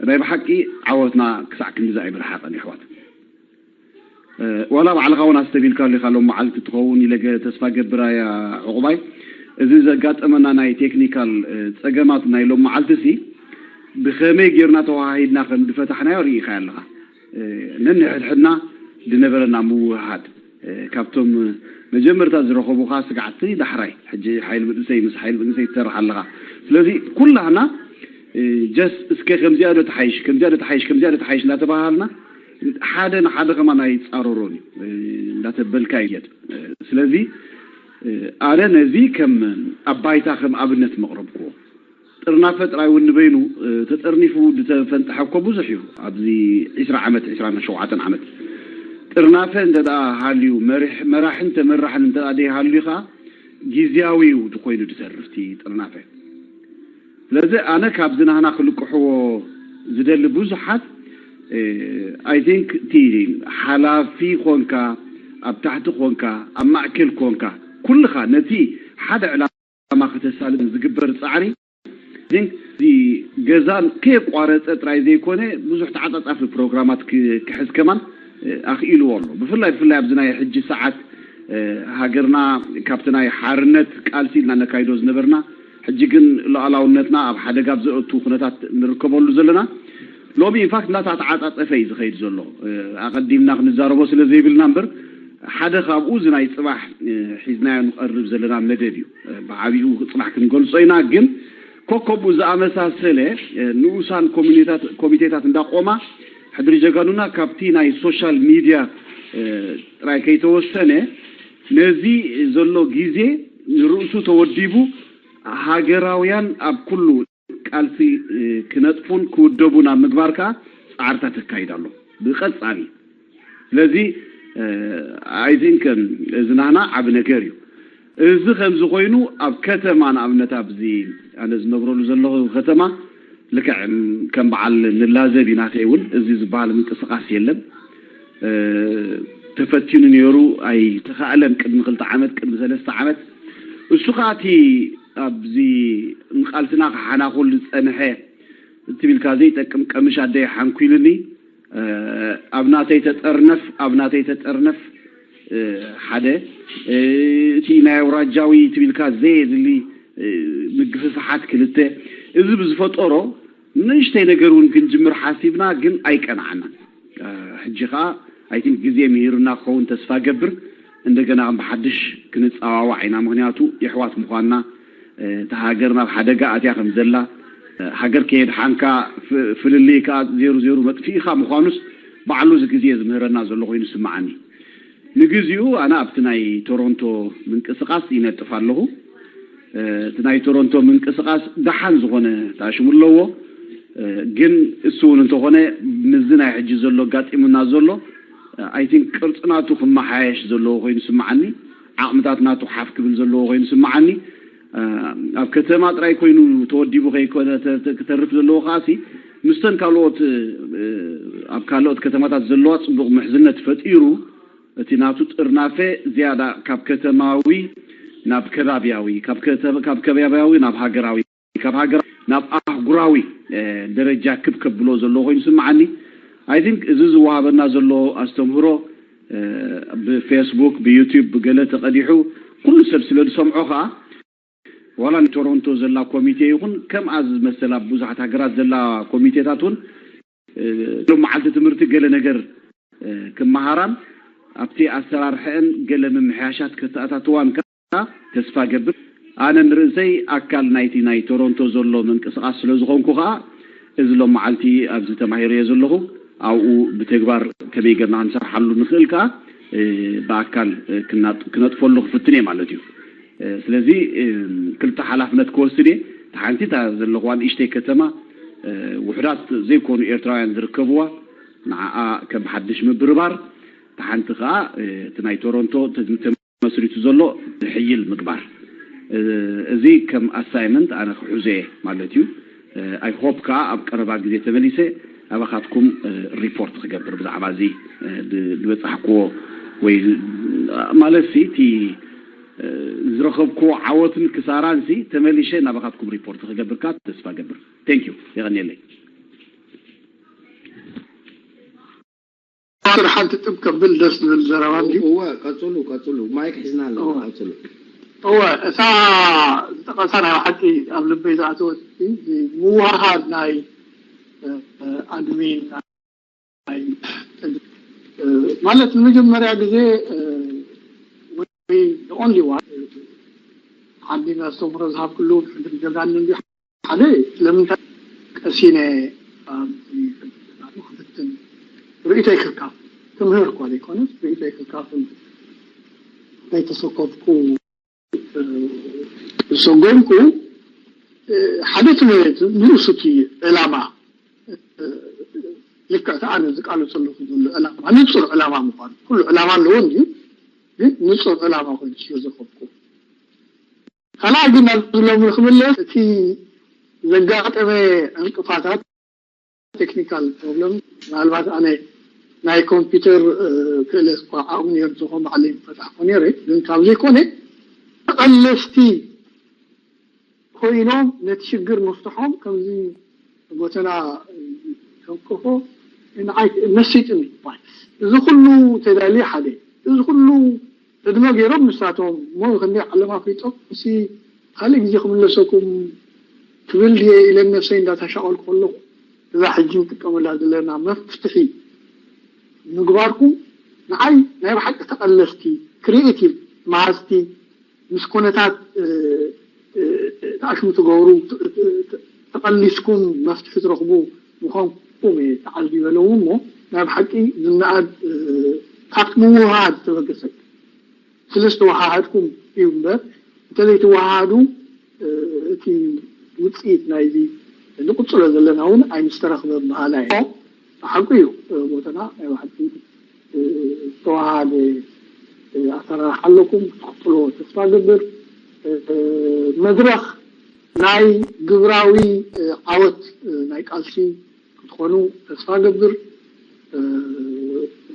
ናይ ብሓቂ ዓወትና ክሳዕ ክንድዚ ኣይምርሓቐን የሕዋት። እ፣ ዋላ ባዕልኻ እውን ኣስተቢልካሉ ኢኻ ሎም መዓልቲ ትኸውን ኢለ ገ-፣ ተስፋ ገብር እያ ዕቑባይ። እዚ ዘጋጠመና ናይ ቴክኒካል፣ እ፣ ጸገማት ናይ ሎም መዓልቲ ሲ ብኸመይ ጌርና ተወሃሂድና ከም ዝፈታሕናዮ ርኢኻ ኣለኻ። እ፣ ነንሕድሕድና ዝነበረና ምውህሃድ፣ እ፣ ካብቶም መጀመርታ ዝረኸቡኻ ስጋዕቲ ዳሕራይ፣ ሕጂ ሓይሊ መንእሰይ ምስ ሓይሊ መንእሰይ ትሰርሕ ኣለኻ። ስለዚ ኩላህና፣ እ፣ ጀስ እስከ ከምዚኣ ዶ ተሓይሽ፣ ከምዚኣ ዶ ተሓይሽ፣ ከምዚኣ ዶ ተሓይሽ እንዳተባሃልና ሓደ ንሓደ ከማን ኣይጻረሮን እዩ፣ እ፣ እንዳተበልካ ይሄድ። እ፣ ስለዚ፣ እ፣ ኣነ ነዚ ከም ኣብ ባይታ ከም ኣብነት መቕረብክዎ። ጥርናፈ ጥራይ እውን ንበይኑ፣ እ፣ ተጠርኒፉ ዝተፈንጠሐ እኮ ብዙሕ እዩ። ኣብዚ ዒስራ ዓመት፣ ዒስራን ሸውዓተን ዓመት ጥርናፈ እንተ ደኣ ሃልዩ፣ መሪሕ-፣ መራሕን ተመራሕን እንተ ደኣ ዘይሃልዩ ኸኣ ግዝያዊ እዩ ኮይኑ ዝተርፍ እቲ ጥርናፈ። ስለዚ ኣነ ካብዚ ናህና ክልቅሕዎ ዝደሊ ብዙሓት፣ እ፣ ኣይ ቲንክ እቲ ሓላፊ ኮንካ፣ ኣብ ታሕቲ ኮንካ፣ ኣብ ማእከል ኮንካ፣ ኩልኻ ነቲ ሓደ ዕላማ ከተሳልጥ ዝግበር ጻዕሪ፣ ግን እዚ ገዛን ከየቋረጸ ጥራይ ዘይኮነ ብዙሕ ተዓጻጻፊ ፕሮግራማት ክ-፣ ክሕዝ ከማን፣ እ፣ ኣኽኢልዎ ኣሎ። ብፍላይ፣ ብፍላይ ኣብዚ ናይ ሕጂ ሰዓት፣ እ፣ ሃገርና ካብቲ ናይ ሓርነት ቃልሲ ኢልና ነካይዶ ዝነበርና፣ ሕጂ ግን ሉዓላውነትና ኣብ ሓደጋ ኣብ ዘእቱ ኩነታት ንርከበሉ ዘለና። ሎሚ ኢንፋክት እናተዓጻጸፈ እዩ ዝኸይድ ዘሎ። እ፣ ኣቐዲምና ክንዛረቦ ስለ ዘይብልና እምበር፣ ሓደ ካብኡ እዚ ናይ ጽባሕ፣ እ፣ ሒዝናዮ ንቐርብ ዘለና መደብ እዩ። እ፣ ብዓቢኡ ጽባሕ ክንገልጾ ኢና፣ ግን ኮከቡ ዝኣመሳሰለ፣ እ፣ ንኡሳን ኮሚኒታት-፣ ኮሚቴታት እንዳቆማ፣ ሕድሪ ጀጋኑና ካብቲ ናይ ሶሻል ሚድያ፣ እ፣ ጥራይ ከይተወሰነ፣ ነዚ ዘሎ ግዜ ንርእሱ ተወዲቡ፣ ሃገራውያን ኣብ ኩሉ ቃልሲ፣ እ፣ ክነጥፉን ክውደቡን ኣብ ምግባር ከኣ ጻዕርታት ተካይድ ኣሎ ብቐጻሊ። ስለዚ፣ እ፣ ኣይ ቲንክ፣ እም፣ እዚ ናህና ዓቢ ነገር እዩ። እዚ ከምዚ ኮይኑ ኣብ ከተማ፣ ንኣብነት ኣብዚ ኣነ ዝነብረሉ ዘለኹ ከተማ ልክዕ፣ እም፣ ከም በዓል ንላዘብ እዩ ናተይ እውን፣ እዚ ዝበሃል ምንቅስቓስ የለን። እ፣ ተፈቲኑ ነይሩ፣ ኣይተኻእለን ቅድሚ ክልተ ዓመት፣ ቅድሚ ሰለስተ ዓመት። እሱ ከኣ እቲ ኣብዚ ንቃልስና ክሓናኹል ዝጸንሐ ትቢልካ ዘይጠቅም ቀምሽ ኣደይ ሓንኩልኒ፣ እ፣ ኣብ ናተይ ተጠርነፍ፣ ኣብ ናተይ ተጠርነፍ፣ እ፣ ሓደ፣ እ፣ እቲ ናይ ኣውራጃዊ ትቢልካ ዘየድሊ፣ እ፣ ምግፍፍሓት ክልተ፣ እዚ ብዝፈጠሮ ንእሽተይ ነገር እውን ክንጅምር ሓሲብና፣ ግን ኣይቀንዓናን። እ፣ ሕጂ ኸኣ ኣይ ቲንክ ግዜ ምሂሩና ክኸውን ተስፋ ገብር። እንደገና ከም ብሓድሽ ክንጸዋዋዕ ኢና። ምኽንያቱ የሕዋት ምዃንና፣ እ፣ እታ ሃገር ናብ ሓደጋ ኣትያ ከም ዘላ፣ እ፣ ሃገር ከየድሓንካ ፍ-፣ ፍልልይ ከኣ ዜሩ ዜሩ መጥፊእኻ ምዃኑስ ባዕሉ እዚ ግዜ ዝምህረና ዘሎ ኮይኑ ይስምዓኒ። ንግዚኡ ኣነ ኣብቲ ናይ ቶሮንቶ ምንቅስቓስ ይነጥፍ ኣለኹ። እቲ ናይ ቶሮንቶ ምንቅስቃስ ደሓን ዝኾነ ታሽሙ ኣለዎ። ግን እሱ እውን እንተኾነ ምስዚ ናይ ሕጂ ዘሎ ኣጋጢሙና ዘሎ፣ I think፣ ቅርፂ ናቱ ክመሓየሽ ዘለዎ ኮይኑ ስምዓኒ። ዓቕምታት ናቱ ሓፍ ክብል ዘለዎ ኮይኑ ስምዓኒ። ኣብ ከተማ ጥራይ ኮይኑ ተወዲቡ ከይኮነ ክተርፍ ዘለዎ ከዓሲ ምስተን ካልኦት ኣብ ካልኦት ከተማታት ዘለዋ ፅቡቕ ምሕዝነት ፈጢሩ እቲ ናቱ ጥርናፈ ዝያዳ ካብ ከተማዊ ናብ ከባብያዊ፣ ካብ ከባብያዊ ናብ ሃገራዊ፣ ካብ ሃገር ናብ ኣህጉራዊ ደረጃ ክብ ከብሎ ዘሎ ኮይኑ ስምዓኒ። I think እዚ ዝወሃበና ዘሎ ኣስተምህሮ ብፌስቡክ፣ ብዩቲዩብ፣ ብገለ ተቐዲሑ ኩሉ ሰብ ስለ ዝሰምዖ ከዓ ዋላ ንቶሮንቶ ዘላ ኮሚቴ ይኹን ከምኣ ዝመሰላ ብዙሓት ሃገራት ዘላ ኮሚቴታት እውን ሎም መዓልቲ ትምህርቲ ገለ ነገር ክመሃራን ኣብቲ ኣሰራርሐአን ገለ ምምሕያሻት ከተኣታትዋን ከዓ ተስፋ ገብር። ኣነ ንርእሰይ ኣካል ናይቲ ናይ ቶሮንቶ ዘሎ ምንቅስቃስ ስለ ዝኾንኩ ከዓ እዚ ሎም መዓልቲ ኣብዚ ተማሂረዮ ዘለኹ ኣብኡ ብተግባር ከመይ ገርና ክንሰርሓሉ ንኽእል ከዓ ብኣካል ክነጥፈሉ ክፍትን እየ ማለት እዩ። ስለዚ ክልተ ሓላፍነት ክወስድ እየ። ሓንቲ እታ ዘለኹዋ ንእሽተይ ከተማ ውሕዳት ዘይኮኑ ኤርትራውያን ዝርከብዋ ንዓኣ ከም ሓድሽ ምብርባር፣ እታ ሓንቲ ከዓ እቲ ናይ ቶሮንቶ ተመስሪቱ ዘሎ ዝሕይል ምግባር። እዚ ከም ኣሳይመንት ኣነ ክሕዞ እየ ማለት እዩ። I hope ከዓ ኣብ ቀረባ ግዜ ተመሊሰ ኣባኻትኩም ሪፖርት ክገብር ብዛዕባ እዚ ዝበፃሕክዎ ወይ ማለት ሲ እቲ ዝረኸብክዎ ዓወትን ክሳራን ሲ ተመሊሸ ናባኻትኩም ሪፖርት ክገብር ከዓ ተስፋ ገብር። Thank you። የቐንየለይ። ሓንቲ ጥብ ከብል ደስ ዝብል ዘረባ እንዲ እወ ቀፅሉ ቀፅሉ ማይክ ሒዝና ኣለና ቀፅሉ እወ እታ ዝጠቐሳ ናይ ሓቂ ኣብ ልበይ ዝኣተወት ምውሃሃድ ናይ ኣድሚን ማለት ንመጀመርያ ግዜ ወይ only one ሓዲ ኣስተምህሮ ዝሃብክሉ ሕድሪ ጀጋኑ እንዲ ሓደ ስለምንታይ ቀሲነ ክፍትን ርእይቶይ ክካፍል ትምህር እኳ ዘይኮነስ ርእይቶይ ክካፍል ከይተሰከፍኩ ዝሰጎምኩ ሓደ ትምህርቲ ንርእሱ እቲ ዕላማ ልክዕ እቲ ኣነ ዝቃለሰሉ ዘለኹ ዘሎ ዕላማ ንፁር ዕላማ ምኳኑ ኩሉ ዕላማ ኣለዎ እንድዩ ግን ንፁር ዕላማ ኮይኑ ስለ ዝረኸብኩ ካልኣይ ግን ናብዚ ሎሚ ክምለስ እቲ ዘጋጠመ ዕንቅፋታት ቴክኒካል ፕሮብለም ምናልባት ኣነ ናይ ኮምፒውተር ክእለት እኳ ዓቕሚ ነይሩ ዝኾን ባዕለይ ፈታሕኮ ነይረ ግን ካብ ዘይኮነ ተቐለስቲ ኮይኖም ነቲ ሽግር ምፍትሖም ከምዚ ጎተና ተንከፎ ንዓይ መሲጥኒ ይባል እዚ ኩሉ ተዳልዩ ሓደ እዚ ኩሉ ዕድመ ገይሮም ንሳቶም እሞ ክንደይ ዓለም ኣፍሊጦም እሲ ካልእ ግዜ ክምለሰኩም ትብል ድየ ኢለ ነብሰይ እንዳተሻቐልኩ ከለኹ እዛ ሕጂ ንጥቀመላ ዘለና መፍትሒ ምግባርኩም ንዓይ ናይ ብሓቂ ተቐለስቲ ክሪኤቲቭ መሃዝቲ ምስ ኩነታት ተኣሽሙ ትገብሩ ተቐሊስኩም መፍትሒ ትረኽቡ ምዃንኩም እየ ተዓዚበ ለው እሞ ናይ ብሓቂ ዝነኣድ ካብቲ ምውሃሃድ ዝተበገሰ ስለ ዝተወሃሃድኩም እዩ እምበር እንተዘይትወሃሃዱ እቲ ውፅኢት ናይዚ ንቕፅሎ ዘለና እውን ኣይምስተረኽበ ምሃላ እዩ ሓቁ እዩ ቦተና ናይ ብሓቂ ዝተወሃሃደ ኣሰራርሓ ኣለኩም ክትቕፅሎ ተስፋ ገብር መድረኽ ናይ ግብራዊ ዓወት ናይ ቃልሲ ክትኾኑ ተስፋ ገብር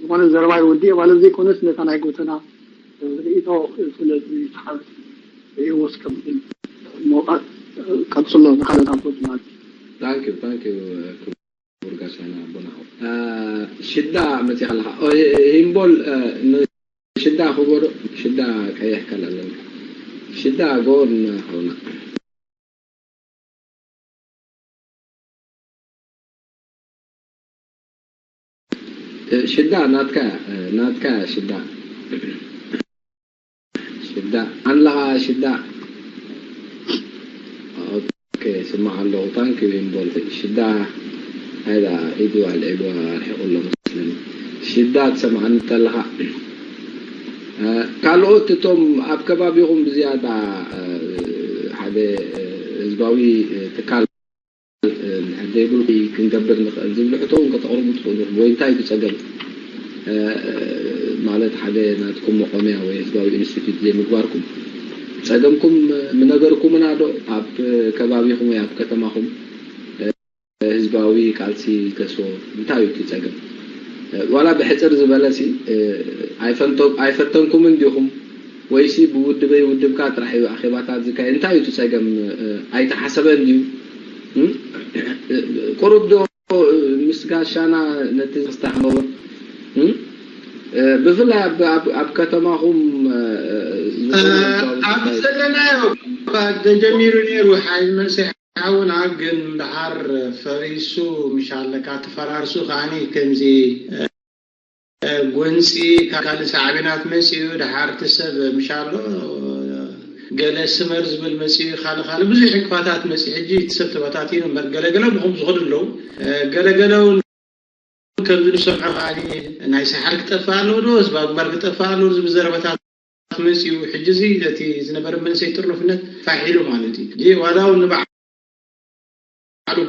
ዝኾነ ዘረባ ይወዲእ ማለት ዘይኮነስ ነታ ናይ ጎተና ርእቶ ስለዚ ተሓዝ ርእዎ እስከምብል ሞቃት ቀፅሎ ንካለት ኣቦት ማለት እዩ Thank you, thank you. ክቡር ጋሻና ኣቦና ሽዳ መፂኻ ኣለኻ ሂምቦል ሽዳ ክጎዶ ሽዳ ቀይሕ ካል ኣለንካ ሽዳ ጎን ሓውና ሽዳ ናትካ ናትካ ሽዳ ሽዳ ኣለኻ ሽዳ ኦኬ ስማዕ ኣለኹ ታንክ ዩ ኢምቦል ሽዳ ኣይዳ ኢዱ ኣልዒልዋ ኣርሒቑ ኣሎ መስለኒ ሽዳ ትሰምዓኒ ተለኻ ካልኦት እቶም ኣብ ከባቢኹም ብዝያዳ ህዝባዊ ትካል እንድሕር ዘይብሉ ክንገብር ንኽእል ዝብል ሕቶ እውን ከተቕርቡ ትኽእሉ ኢኹም። ወይ እንታይ እዩ እቲ ጸገም? ማለት ሓደ ናትኩም መቆምያ ወይ ህዝባዊ ኢንስቲትዩት ዘይምግባርኩም ጸገምኩም ምነገርኩምና ዶ? ኣብ ከባቢኹም ወይ ኣብ ከተማኹም ህዝባዊ ቃልሲ ከስቦ እንታይ እዩ እቲ ጸገም? ዋላ ብሕጽር ዝበለ ሲ ኣይፈንቶ- ኣይፈተንኩምን ዲኹም? ወይሲ ብውድበይ ውድብካ ጥራሕ እዩ ኣኼባታት ዝካየድ? እንታይ እዩ እቲ ጸገም? ኣይተሓሰበን ድዩ? ቁሩብ ዶ ምስ ጋሻና ነቲ ዝተሓመወ ብፍላይ ኣብ ከተማኹም ኣብ ዘለናዮ ተጀሚሩ ነይሩ ሓይል መንስሒ ሓውና ግን ደሓር ፈሪሱ ምሻለካ ተፈራርሱ ከዓኒ ከምዚ ጎንፂ ካልእ ሳዕቤናት መፂኡ ደሓር እቲ ሰብ ምሻሎ ገለ ስመር ዝብል መፂኡ ካልእ ካልእ ብዙሕ ዕንቅፋታት መፂ ሕጂ እቲ ሰብ ተበታቲኑ እምበር ገለገለ ብኹም ዝኸዱ ኣለዉ ገለገለ እውን ከምዚ ንሰምዖ ከዓኒ ናይ ሰሓል ክጠፍእ ኣለዎ ዶ ህዝቢ ኣግባር ክጠፍእ ኣለዎ ዝብል ዘረባታት መፂኡ ሕጂ እዚ እቲ ዝነበረ መንእሰይ ጥርኑፍነት ፋሕ ኢሉ ማለት እዩ ዋላ እውን ንበዓሉ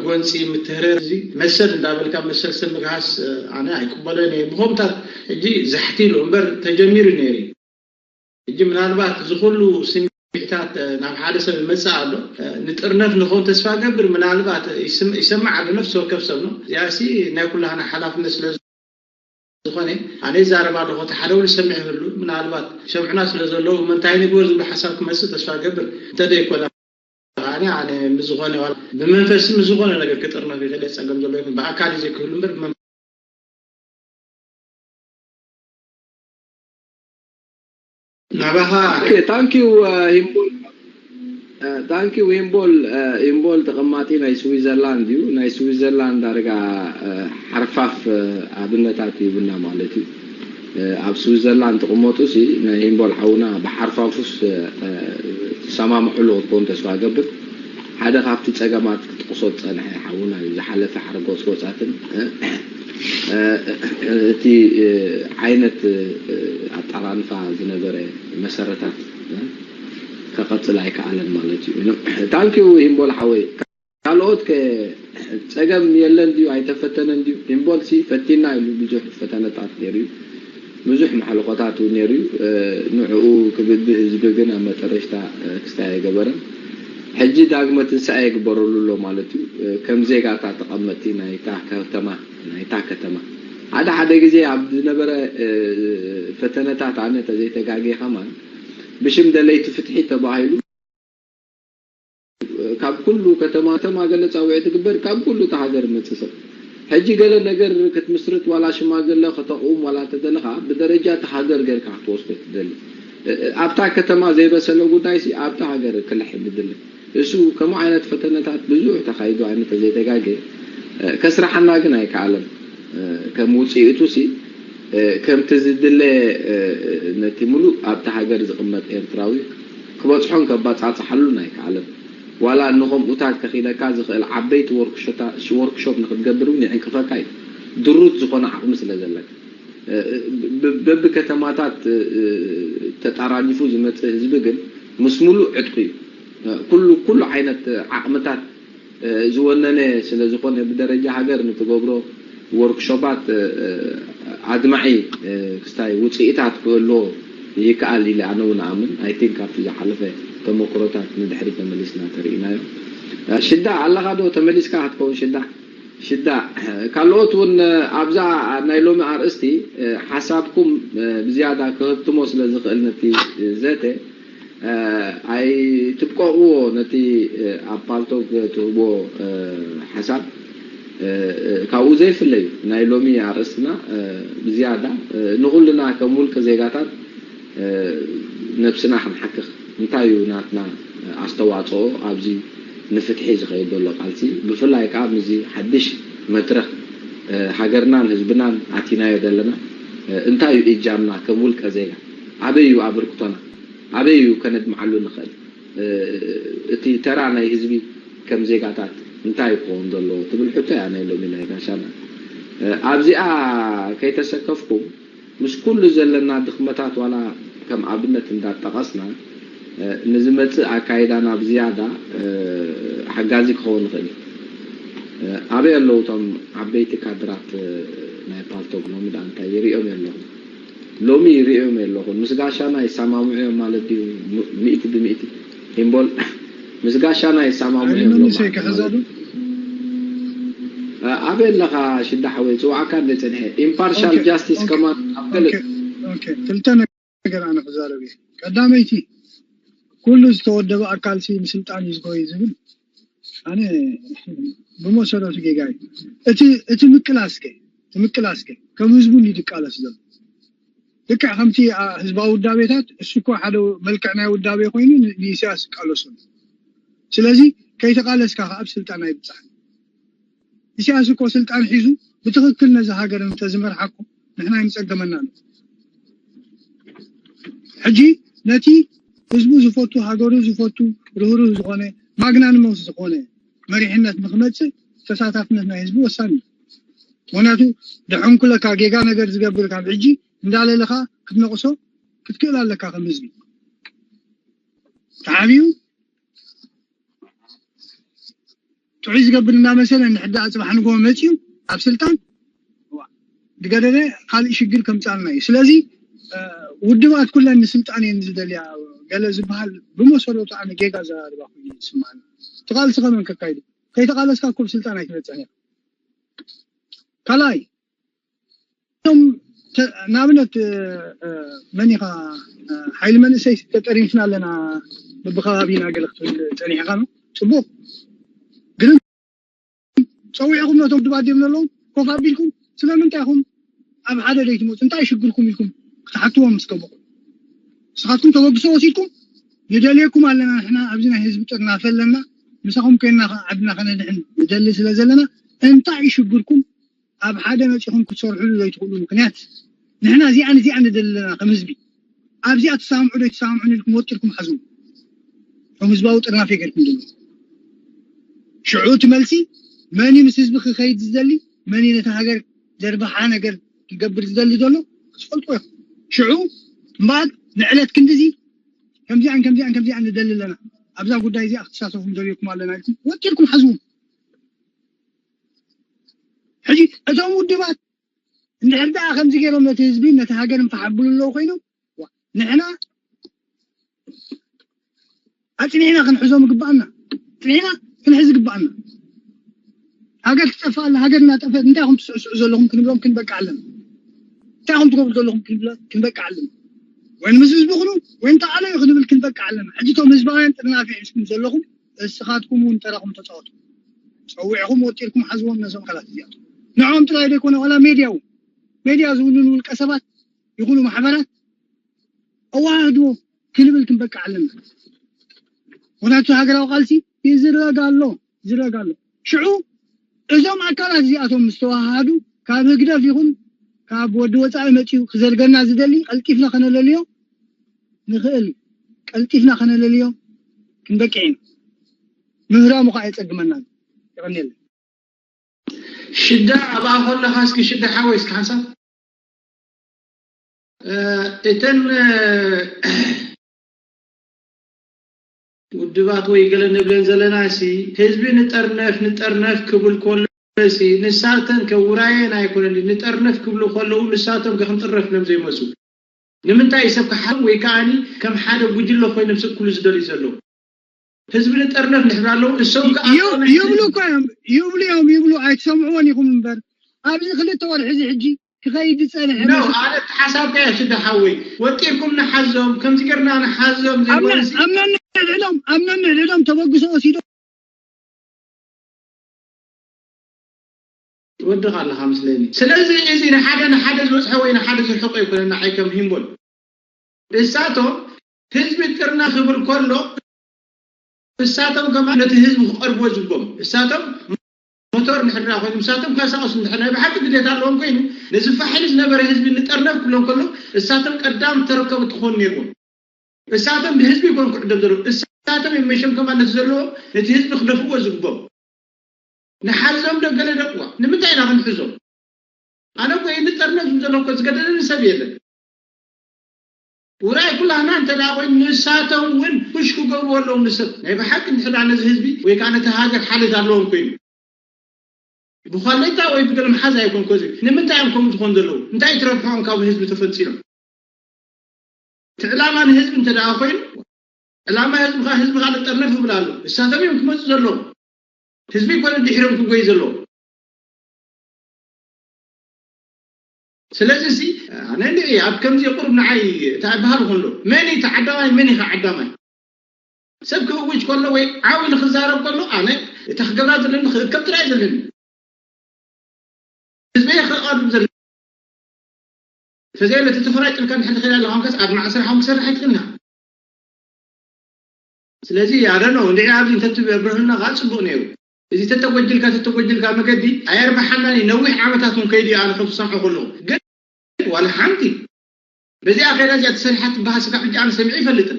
ጎንፂ ምትህረር እዚ መሰል እንዳበልካ መሰል ሰብ ምግሃስ ኣነ ኣይቅበሎን እየ ብኸምታት ሕጂ ዛሕቲ ኢሉ እምበር ተጀሚሩ ነይሩ ሕጂ ምናልባት ዝኩሉ ስሚዕታት ናብ ሓደ ሰብ ይመፅእ ኣሎ ንጥርነፍ ንኸውን ተስፋ ገብር ምናልባት ይሰማዕ ኣሎ ነፍሲ ወከፍ ሰብ ነው እዚኣሲ ናይ ኩላህና ሓላፍነት ስለ ዝኾነ ኣነ ይዛረብ ኣለኹ እቲ ሓደ እውን ዝሰምዕ ይህሉ ምናልባት ይሰምዑና ስለ ዘለዉ እሞ እንታይ ንግበር ዝብሉ ሓሳብ ክመፅእ ተስፋ ገብር እንተደይኮነ ኣነ ኣነ ምዝኾነ ብመንፈስ ምዝኾነ ነገር ክጥርነፍ ይኽእል ፀገም ዘሎ ይኹን ብኣካል እዩ ዘይክህሉ እምበር ብመንፈስ ናባኻ ታንኪዩ ሂምቦል ታንኪ ዊምቦል ኢምቦል ተቐማጢ ናይ ስዊዘርላንድ እዩ። ናይ ስዊዘርላንድ ዳርጋ ሓርፋፍ ኣብነታት ይብና ማለት እዩ። ኣብ ስዊዘርላንድ ትቕመጡ ሲ ናይ ሂምቦል ሓውና ብሓርፋፉስ ትሰማምዕሉ ክትኮኑ ተስፋ ገብር። ሓደ ካብቲ ጸገማት ክትቕሶ ዝጸንሐ ሓውና እዩ። ዝሓለፈ ሓረጎጽጎጻትን እቲ ዓይነት ኣጠራንፋ ዝነበረ መሰረታት ከቐፅል ኣይከኣለን ማለት እዩ። ታንኪዩ ሂምቦል ሓወይ። ካልኦት ከ ጸገም የለን ድዩ? ኣይተፈተነን ድዩ? ሂምቦል ሲ ፈቲና ኢሉ ብዙሕ ፈተነታት ነይሩ እዩ። ብዙሕ ማሕለኾታት እውን ነይሩ እዩ። ንዕኡ ክብድህ ህዝቢ ግን ኣብ መጠረሽታ ክስታይ ኣይገበረን። ሕጂ ዳግመ ትንሳኤ ይግበረሉ ኣሎ ማለት እዩ። ከም ዜጋታት ተቐመጥቲ ናይታ ከተማ ናይታ ከተማ ሓደ ሓደ ግዜ ኣብ ዝነበረ ፈተነታት ኣነ ተዘይተጋጌ ከማን ብሽም ደለይቲ ፍትሒ ተባሂሉ ካብ ኩሉ ከተማ ከተማ ገለ ፃውዒት ትግበር ካብ ኩሉ እቲ ሃገር መፅእ ሰብ ሕጂ ገለ ነገር ክትምስርት ዋላ ሽማግለ ከተቕውም ዋላ ተደለኻ ብደረጃ እቲ ሃገር ገርካ ክትወስዶ ትደሊ ኣብታ ከተማ ዘይበሰለ ጉዳይ ሲ ኣብታ ሃገር ክልሕ ድድሊ እሱ ከምኡ ዓይነት ፈተነታት ብዙሕ ተኻይዱ ኣነ ተዘይተጋገ ከስራሓና ግን ኣይከኣለን ከም ውፅኢቱ ሲ ከምቲ ዝድለ ነቲ ሙሉእ ኣብቲ ሃገር ዝቕመጥ ኤርትራዊ ክበፅሖን ከባፃፅሓሉን ኣይከኣለን። ዋላ ንኸምኡታት ከኺደካ ዝኽእል ዓበይቲ ወርክሾፕ ንክትገብር እውን ይዕንቅፈካ እዩ። ድሩት ዝኾነ ዓቕሚ ስለ ዘለካ። በብከተማታት ተጣራኒፉ ዝመፅእ ህዝቢ ግን ምስ ሙሉእ ዕጥቁ እዩ። ኩሉ ኩሉ ዓይነት ዓቕምታት ዝወነነ ስለ ዝኾነ ብደረጃ ሃገር ንትገብሮ ወርክሾፓት ኣድማዒ ክስታይ ውፅኢታት ክህልዎ ይከኣል ኢለ ኣነ እውን ኣምን። I think ኣብቲ ዝሓለፈ ተመክሮታት ንድሕሪ ተመሊስና ተርእናዮ። ሽዳ ኣለኻ ዶ ተመሊስካ ክትከውን ሽዳ ሽዳ ካልኦት እውን ኣብዛ ናይ ሎሚ ኣርእስቲ ሓሳብኩም ብዝያዳ ክህብትሞ ስለ ዝኽእል ነቲ ዘተ ኣይትብቀቕዎ ነቲ ኣብ ፓልቶክ ትህቦ ሓሳብ ካብኡ ዘይፍለ እዩ ናይ ሎሚ ኣርእስትና ብዝያዳ ንኩልና ከም ውልቂ ዜጋታት ነብስና ክንሓክኽ እንታይ እዩ ናትና ኣስተዋፅኦ ኣብዚ ንፍትሒ ዝኸይድ ዘሎ ቃልሲ ብፍላይ ከዓ ምዚ ሓድሽ መድረክ ሃገርናን ህዝብናን ኣቲናዮ ዘለና እንታይ እዩ እጃምና ከም ውልቀ ዜጋ ኣበይ እዩ ኣበርክቶና ኣበይ እዩ ከነድምዓሉ ንኽእል እቲ ተራ ናይ ህዝቢ ከም ዜጋታት እንታይ ክኸውን ዘለዎ ትብል ሕቶ እያ ናይ ሎሚ ናይ ጋሻና ኣብዚኣ ከይተሰከፍኩም ምስ ኩሉ ዘለና ድኽመታት ዋላ ከም ኣብነት እንዳጠቐስና ንዝመጽእ ኣካይዳና ብዝያዳ ሓጋዚ ክኸውን ይኽእል እዩ። ኣበይ ኣለዉ እቶም ዓበይቲ ካድራት ናይ ፓልቶክ ሎሚ ደኣ እንታይ ይሪኦም ኣለኹ? ሎሚ ይሪኦም ኣለኹ። ምስ ጋሻና ይሰማምዑ እዮም ማለት ድዩ? ሚእቲ ብሚእቲ? ሂምቦል፣ ምስ ጋሻና ይሰማምዑ እዮም ሎሚ። ኣበይ ኣለኻ ሽዳ ሓወይ? ጽዋዕካ እንደ ጸንሐ ኢምፓርሻል ጃስቲስ ከማን ኣብ ገለ ክልተ ነገር ኣነ ክዛረብ እየ። ቀዳመይቲ፣ ኩሉ ዝተወደበ ኣካል ሲ ምስልጣን እዩ ዝጎይ ዝብል ኣነ ብመሰረቱ ጌጋ እዩ። እቲ እቲ ምቅላስከ እቲ ምቅላስከ ከም ህዝቡ እንዲ ድቃለስ ዘሎ ልክዕ ከምቲ ህዝባዊ ውዳቤታት እሱ እኮ ሓደ መልክዕ ናይ ውዳቤ ኮይኑ ንኢሳያስ ይቃለሱ። ስለዚ ከይተቃለስካ ከ ኣብ ስልጣን ኣይብጻሕን። ኢሳያስ እኮ ስልጣን ሒዙ ብትኽክል ነዚ ሃገር እንተዝመርሓ እኮ ንሕና ኣይምጸገመና ኣሎ። ሕጂ ነቲ ህዝቡ ዝፈቱ፣ ሃገሩ ዝፈቱ፣ ርህሩህ ዝኾነ፣ ማግናንመስ ዝኾነ መሪሕነት ንክመጽእ ተሳታፍነት ናይ ህዝቢ ወሳኒ እዩ። ምክንያቱ ደሐንኩለካ ጌጋ ነገር ዝገብር ካብ ሕጂ እንዳለለኻ ክትነቕሶ ክትክእል ኣለካ ከም ህዝቢ ተዓብዩ ጥዑይ ዝገብር እናመሰለ ንሕዳ ፅባሕ ንጎ መፅዩ ኣብ ስልጣን ድገደደ ካልእ ሽግር ከምፃልና እዩ። ስለዚ ውድባት ኩለን ንስልጣን እየን ዝደልያ ገለ ዝበሃል ብመሰረቱ ኣነ ጌጋ ዘራርባ ኮይኑ ይስማዕና። ተቃልሲ ከመን ከካይዱ ከይተቃለስካ እኮ ብስልጣን ኣይትበፅሕን እያ። ካልኣይ ንኣብነት መን ኢኻ ሓይሊ መንእሰይ ተጠሪንፍና ኣለና ብብከባቢና ገለ ክትብል ፀኒሕኻ ነው ፅቡቅ ግን ፀዊዕኹም ነቶም ድባት ድዮም ዘለዉ ኮፍ ኣቢልኩም ስለምንታይ ኢኹም ኣብ ሓደ ደይትመፁ እንታይ ሽግርኩም ኢልኩም ክትሓትዎም ምስ ገበኹም ንስኻትኩም ተበግሶ ወሲድኩም ንደልየኩም ኣለና ንሕና ኣብዚ ናይ ህዝቢ ጥርናፈ ኣለና ምሳኹም ኮይንና ከዓ ዓድና ከነድሕን ንደሊ ስለ ዘለና እንታይ እዩ ሽግርኩም ኣብ ሓደ መፂኹም ክትሰርሕሉ ዘይትኽእሉ ምክንያት ንሕና እዚኣ ንዚኣ ንደሊ ኣለና ከም ህዝቢ ኣብዚኣ ትሰማምዑ ዶ ትሰማምዑ ኢልኩም ወጢርኩም ሓዝቡ ከም ህዝባዊ ጥርናፈ ገርኩም ዘሎ ሽዑ እቲ መልሲ መን እዩ ምስ ህዝቢ ክኸይድ ዝደሊ መን እዩ ነቲ ሃገር ዘርብሓ ነገር ክገብር ዝደሊ ዘሎ ክትፈልጡ ኢኹም ሽዑ እምበኣር ንዕለት ክንድዚ ከምዚኣን ከምዚኣን ከምዚኣን ንደሊ ኣለና ኣብዛ ጉዳይ እዚኣ ክትሳተፉ ንደልየኩም ኣለና ኢልኩም ወጢርኩም ሓዝቡ ሕጂ እቶም ውድባት እንድሕር ደኣ ከምዚ ገይሮም ነቲ ህዝቢ ነቲ ሃገርን ክሓብሉ ኣለዉ ኮይኖም ንሕና ኣፅኒዕና ክንሕዞም ይግባኣና ፅኒዕና ክንሕዝ ይግባኣና ሃገር ትጠፍእ ኣላ ሃገር እናጠፍአት እንታይ ኢኹም ትስዕስዑ ዘለኹም ክንብሎም ክንበቅዕ ኣለና እንታይ ኢኹም ትገብሩ ዘለኹም ክንበቅዕ ኣለና ወይ ንምስ ህዝቢ ኩኑ ወይ እንተኣለዩ ክንብል ክንበቅዕ ኣለና ሕጂ እቶም ህዝባውያን ጥርናፊ ሒዝኩም ዘለኹም እስኻትኩም እውን ተራኹም ተፃወቱ ፀዊዕኹም ወጢርኩም ሓዝዎም ነዞም ኣካላት እዚኣቶም ንዕኦም ጥራይ ዘይኮነ ዋላ ሜድያ እውን ሜድያ ዝውንኑ ውልቀ ሰባት ይኹኑ ማሕበራት ኣዋህድዎ ክንብል ክንበቅዕ ኣለና ምክንያቱ ሃገራዊ ቃልሲ ይዝረግ ኣሎ ይዝረግ ኣሎ ሽዑ እዞም ኣካላት እዚኣቶም ምስ ተዋሃሃዱ ካብ ህግደፍ ይኹን ካብ ወዲ ወፃኢ መፂኡ ክዘርገና ዝደሊ ቀልጢፍና ከነለልዮ ንኽእል ቀልጢፍና ከነለልዮ ክንበቅዕ ኢና ምህራሙ ከዓ የፀግመና የቐኒየለን ሽዳ ኣብኣ ከለኻ እስኪ ሽዳ ሓወይ እስኪ ሓንሳብ እተን ውድባት ወይ ገለ ንብለን ዘለና ሲ ህዝቢ ንጠርነፍ ንጠርነፍ ክብል ከሎ ሲ ንሳተን ከውራየን ኣይኮነን ንጠርነፍ ክብሉ ከለዉ ንሳቶም ከክንጥረፍ ለም ዘይመፁ ንምንታይ እዩ ሰብ ክሓቶም ወይ ከዓኒ ከም ሓደ ጉጅለ ኮይኖም ስቅሉ ዝደልዩ ዘለዉ ህዝቢ ንጠርነፍ ንሕብር ኣለዉ እሶም ከዓ ይብሉ እኮ እዮም ይብሉ እዮም ይብሉ ኣይትሰምዕዎን ኢኹም እምበር ኣብዚ ክልተ ወርሒ እዚ ሕጂ ክኸይድ ዝፀንሐ ኣነ ሓሳብካ እያ ሽዳ ሓወይ ወጢርኩም ንሓዞም ከምዚ ገርና ንሓዞም ኣብ ነንሕድሕዶም ኣብ ነንሕድሕዶም ተበግሶ ወሲዶም ትወድቕ ኣለኻ ምስለኒ ስለዚ እዚ ንሓደ ንሓደ ዝበፅሐ ወይ ንሓደ ዝርሕቆ ኣይኮነን ንዓይ ከም ሂምቦል እሳቶም ህዝቢ ጥርና ክብል ከሎ እሳቶም ከማ ነቲ ህዝቢ ክቐርብዎ ዝግቦም እሳቶም ሞቶር ንሕድራ ኮይኑ እሳቶም ከንሳቐሱ እንድሕር ናይ ብሓቂ ግዴታ ኣለዎም ኮይኑ ነዚ ፋሕሊ ዝነበረ ህዝቢ ንጠርነፍ ክብሎም ከሎ እሳቶም ቀዳም ተረከቡ ትኾኑ ነይርዎም እሳቶም ብህዝቢ ይኮን ክዕደም ዘለዎ እሳቶም የመሸም ከማ ነቲ ዘለዎ ነቲ ህዝቢ ክደፍዎ ዝግቦም ንሓዞም ዶ ገለ ደቅዋ ንምንታይ ኢና ክንሕዞም ኣነ እኮ ይንጠርነፍ ዘለኮ ዝገደለኒ ሰብ የለን ውራይ ኩላህና እንተ ደኣ ኮይኑ ንሳቶም እውን ፑሽ ክገብርዎ ኣለዎም ንሰብ ናይ ብሓቂ እንድሕር ደኣ ነዚ ህዝቢ ወይ ከዓ ነቲ ሃገር ሓልዮት ኣለዎም ኮይኑ ብኳሌታ ወይ ብገለ መሓዝ ኣይኮንኮ እዚ ንምንታይ እዮም ከምኡ ዝኾኑ ዘለዉ እንታይ ትረብሖም ካብ ህዝቢ ተፈንፂሎም እቲ ዕላማ ንህዝቢ እንተ ደኣ ኮይኑ ዕላማ ህዝቢ ከዓ ህዝቢ ከዓ ንጠርነፍ ይብል ኣሎ ንሳቶም እዮም ክመፁ ዘለዎም ህዝቢ ይኮነ ድሕሮም ክጎይ ዘለዎም ስለዚ ሲ ኣነ እንድዒ ኣብ ከምዚ ቁሩብ ንዓይ እንታይ በሃል ከሎ መን እዩ ተዓዳማይ መን ኢኻ ዓዳማይ ሰብ ክእውጅ ከሎ ወይ ዓው ኢሉ ክዛረብ ከሎ ኣነ እታ ክገብራ ዘለኒ ክእከብ ጥራይ ዘለኒ ህዝበይ ክቐርብ ዘለኒ ተዘየለ ተተፈራጭልካ እንድሕር ትኽእል ኣለኻ ከስ ኣብ ማዕሰር ሓውን ክሰርሕ ኣይትኽእልና ስለዚ ኣደኖ እንድዒ ኣብዚ እንተትብርህልና ከዓ ፅቡቅ ነይሩ እዚ ተተጎጅልካ ተተጎጅልካ መገዲ ኣየርባሓናን እዩ ነዊሕ ዓመታት እውን ከይዲ ኣነ ከም ዝሰምዖ ከለኹ ግን ዋላ ሓንቲ በዚኣ ከይዳ እዚኣ ተሰሪሓ ትበሃል ስጋ ሕጂ ኣነ ሰሚዐ ይፈልጥን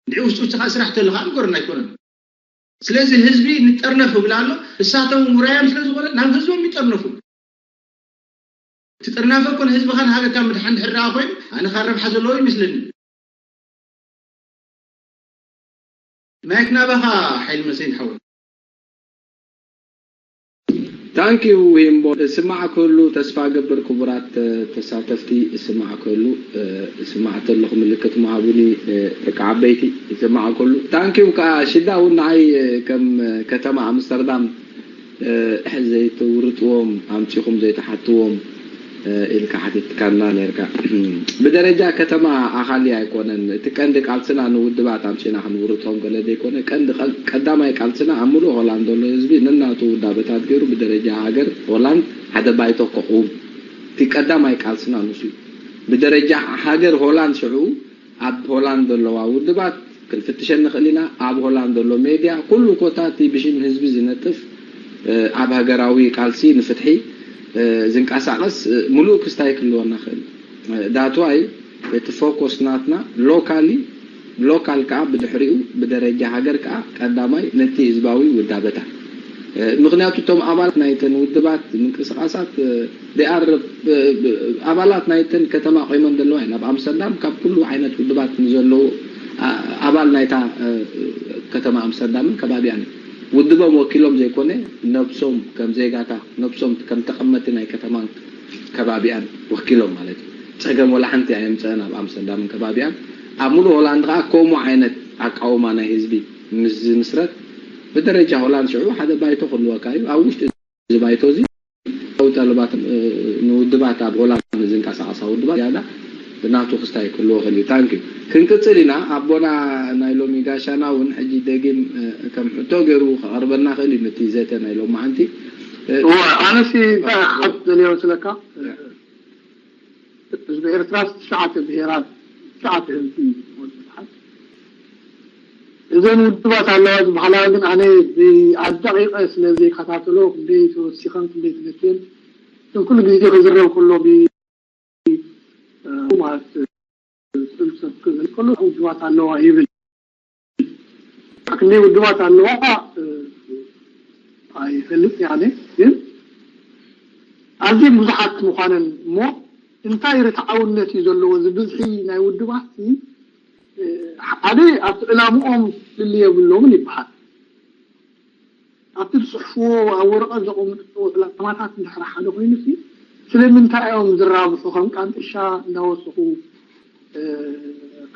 እንድዒ ውሽጢ ውሽጢ ከዓ ስራሕ ተለካ ንገርና ኣይኮነን ስለዚ ህዝቢ ንጠርነፍ እብል ኣሎ እሳቶም ውራዮም ስለ ዝኾነ ናብ ህዝቦም ይጠርነፉ እቲ ጥርናፈ እኮ ንህዝብኻን ሃገርካ ምድሓን ድሕር ደኣ ኮይኑ ኣነ ካብ ረብሓ ዘለዎ ይመስለኒ ማይክ ናባኻ ሓይል መሰይን ሓወይ ታንኪዩ ሂምቦ እስማዕ ክህሉ ተስፋ ገብር ክቡራት ተሳተፍቲ እስማዕ ክህሉ እስማዕ ተለኹ ምልክት መሃቡኒ ደቂ ዓበይቲ እስማዕ ክህሉ ታንኪዩ ከዓ ሽዳ እውን ንዓይ ከም ከተማ ኣምስተርዳም ዘይተውርጥዎም ኣምፂኹም ዘይተሓትዎም ኢልካ ሓቲትካና ነርካ። ብደረጃ ከተማ ኣኻሊ ኣይኮነን እቲ ቀንዲ ቃልስና ንውድባት ኣምፂና ክንውርጦም ገለ ዘይኮነ ቀንዲ ቀዳማይ ቃልስና ኣብ ሙሉእ ሆላንድ ዘሎ ህዝቢ ነናቱ ውዳበታት ገይሩ ብደረጃ ሃገር ሆላንድ ሓደ ባይቶ ከቑም እቲ ቀዳማይ ቃልስና ንሱ እዩ። ብደረጃ ሃገር ሆላንድ ሽዑ ኣብ ሆላንድ ዘለዋ ውድባት ክንፍትሸን ንኽእል ኢና። ኣብ ሆላንድ ዘሎ ሜድያ ኩሉ ኮታ እቲ ብሽም ህዝቢ ዝነጥፍ ኣብ ሃገራዊ ቃልሲ ንፍትሒ ዝንቀሳቐስ ምሉእ ክስታይ ክህልወና ይኽእል። That's why እቲ ፎኮስ ናትና ሎካሊ ሎካል ከዓ ብድሕሪኡ ብደረጃ ሃገር ከዓ ቀዳማይ ነቲ ህዝባዊ ውዳበታት ምኽንያቱ እቶም ኣባላት ናይተን ውድባት ምንቅስቃሳት they are ኣባላት ናይተን ከተማ ኮይመን ዘለዋ እየን ኣብ ኣምስተርዳም ካብ ኩሉ ዓይነት ውድባት ንዘለዉ ኣባል ናይታ ከተማ ኣምስተርዳምን ከባቢያን ውድቦም ወኪሎም ዘይኮነ ነብሶም ከም ዜጋታ ነብሶም ከም ተቐመቲ ናይ ከተማን ከባቢኣን ወኪሎም ማለት እዩ። ጸገም ወላ ሓንቲ ኣየምጸአን ኣብ ኣምስተርዳምን ከባቢኣን። ኣብ ሙሉእ ሆላንድ ከዓ ከምኡ ዓይነት ኣቃውማ ናይ ህዝቢ ምስ ዝምስረት ብደረጃ ሆላንድ ሽዑ ሓደ ባይቶ ክህልወካ እዩ። ኣብ ውሽጢ እዚ ባይቶ እዚ ጠለባት ንውድባት ኣብ ሆላንድ ዝንቀሳቐሳ ውድባት ያዳ ብናቱ ክስታይ ክህልዎ ክእል እዩ። ታንክ ዩ። ክንቅጽል ኢና። ኣቦና ናይ ሎሚ ጋሻና እውን ሕጂ ደጊም ከም ሕቶ ገይሩ ከቐርበልና ክእል እዩ ነቲ ዘተ ናይ ሎማዓንቲ። እወ ኣነሲ እንታይ ክሓት ደልዮ ስለካ ህዝቢ ኤርትራ ትሽዓተ ብሄራት ትሽዓተ ህዝቢ እዩ ዝበሃል። እዘን ውድባት ኣለዋ ዝበሃላ ግን ኣነ ብኣዳቂቀ ስለ ዘይከታተሎ ክንደይ ተወሲኸን ክንደይ ተነክየን እተን ኩሉ ግዜ ክዝረብ ከሎ ማለት ጽንሰት ክብል ከሎ ውድባት ኣለዋ ይብል። ክንደይ ውድባት ኣለዋ ኣይፈልጥ ያለ ግን ኣዝየን ብዙሓት ምዃነን እሞ እንታይ ርትዓውነት እዩ ዘለዎ እዚ ብዝሒ ናይ ውድባት ሓደ ኣብቲ ዕላምኦም ፍልልይ የብሎምን ይበሃል። ኣብቲ ዝፅሕፍዎ ኣብ ወረቐት ዘቐምጥዎ ዕላማታት እንድሕር ሓደ ኮይኑ ሲ ስለምንታይ እዮም ዝራብሑ ከም ቃንጥሻ እንዳወሰኹ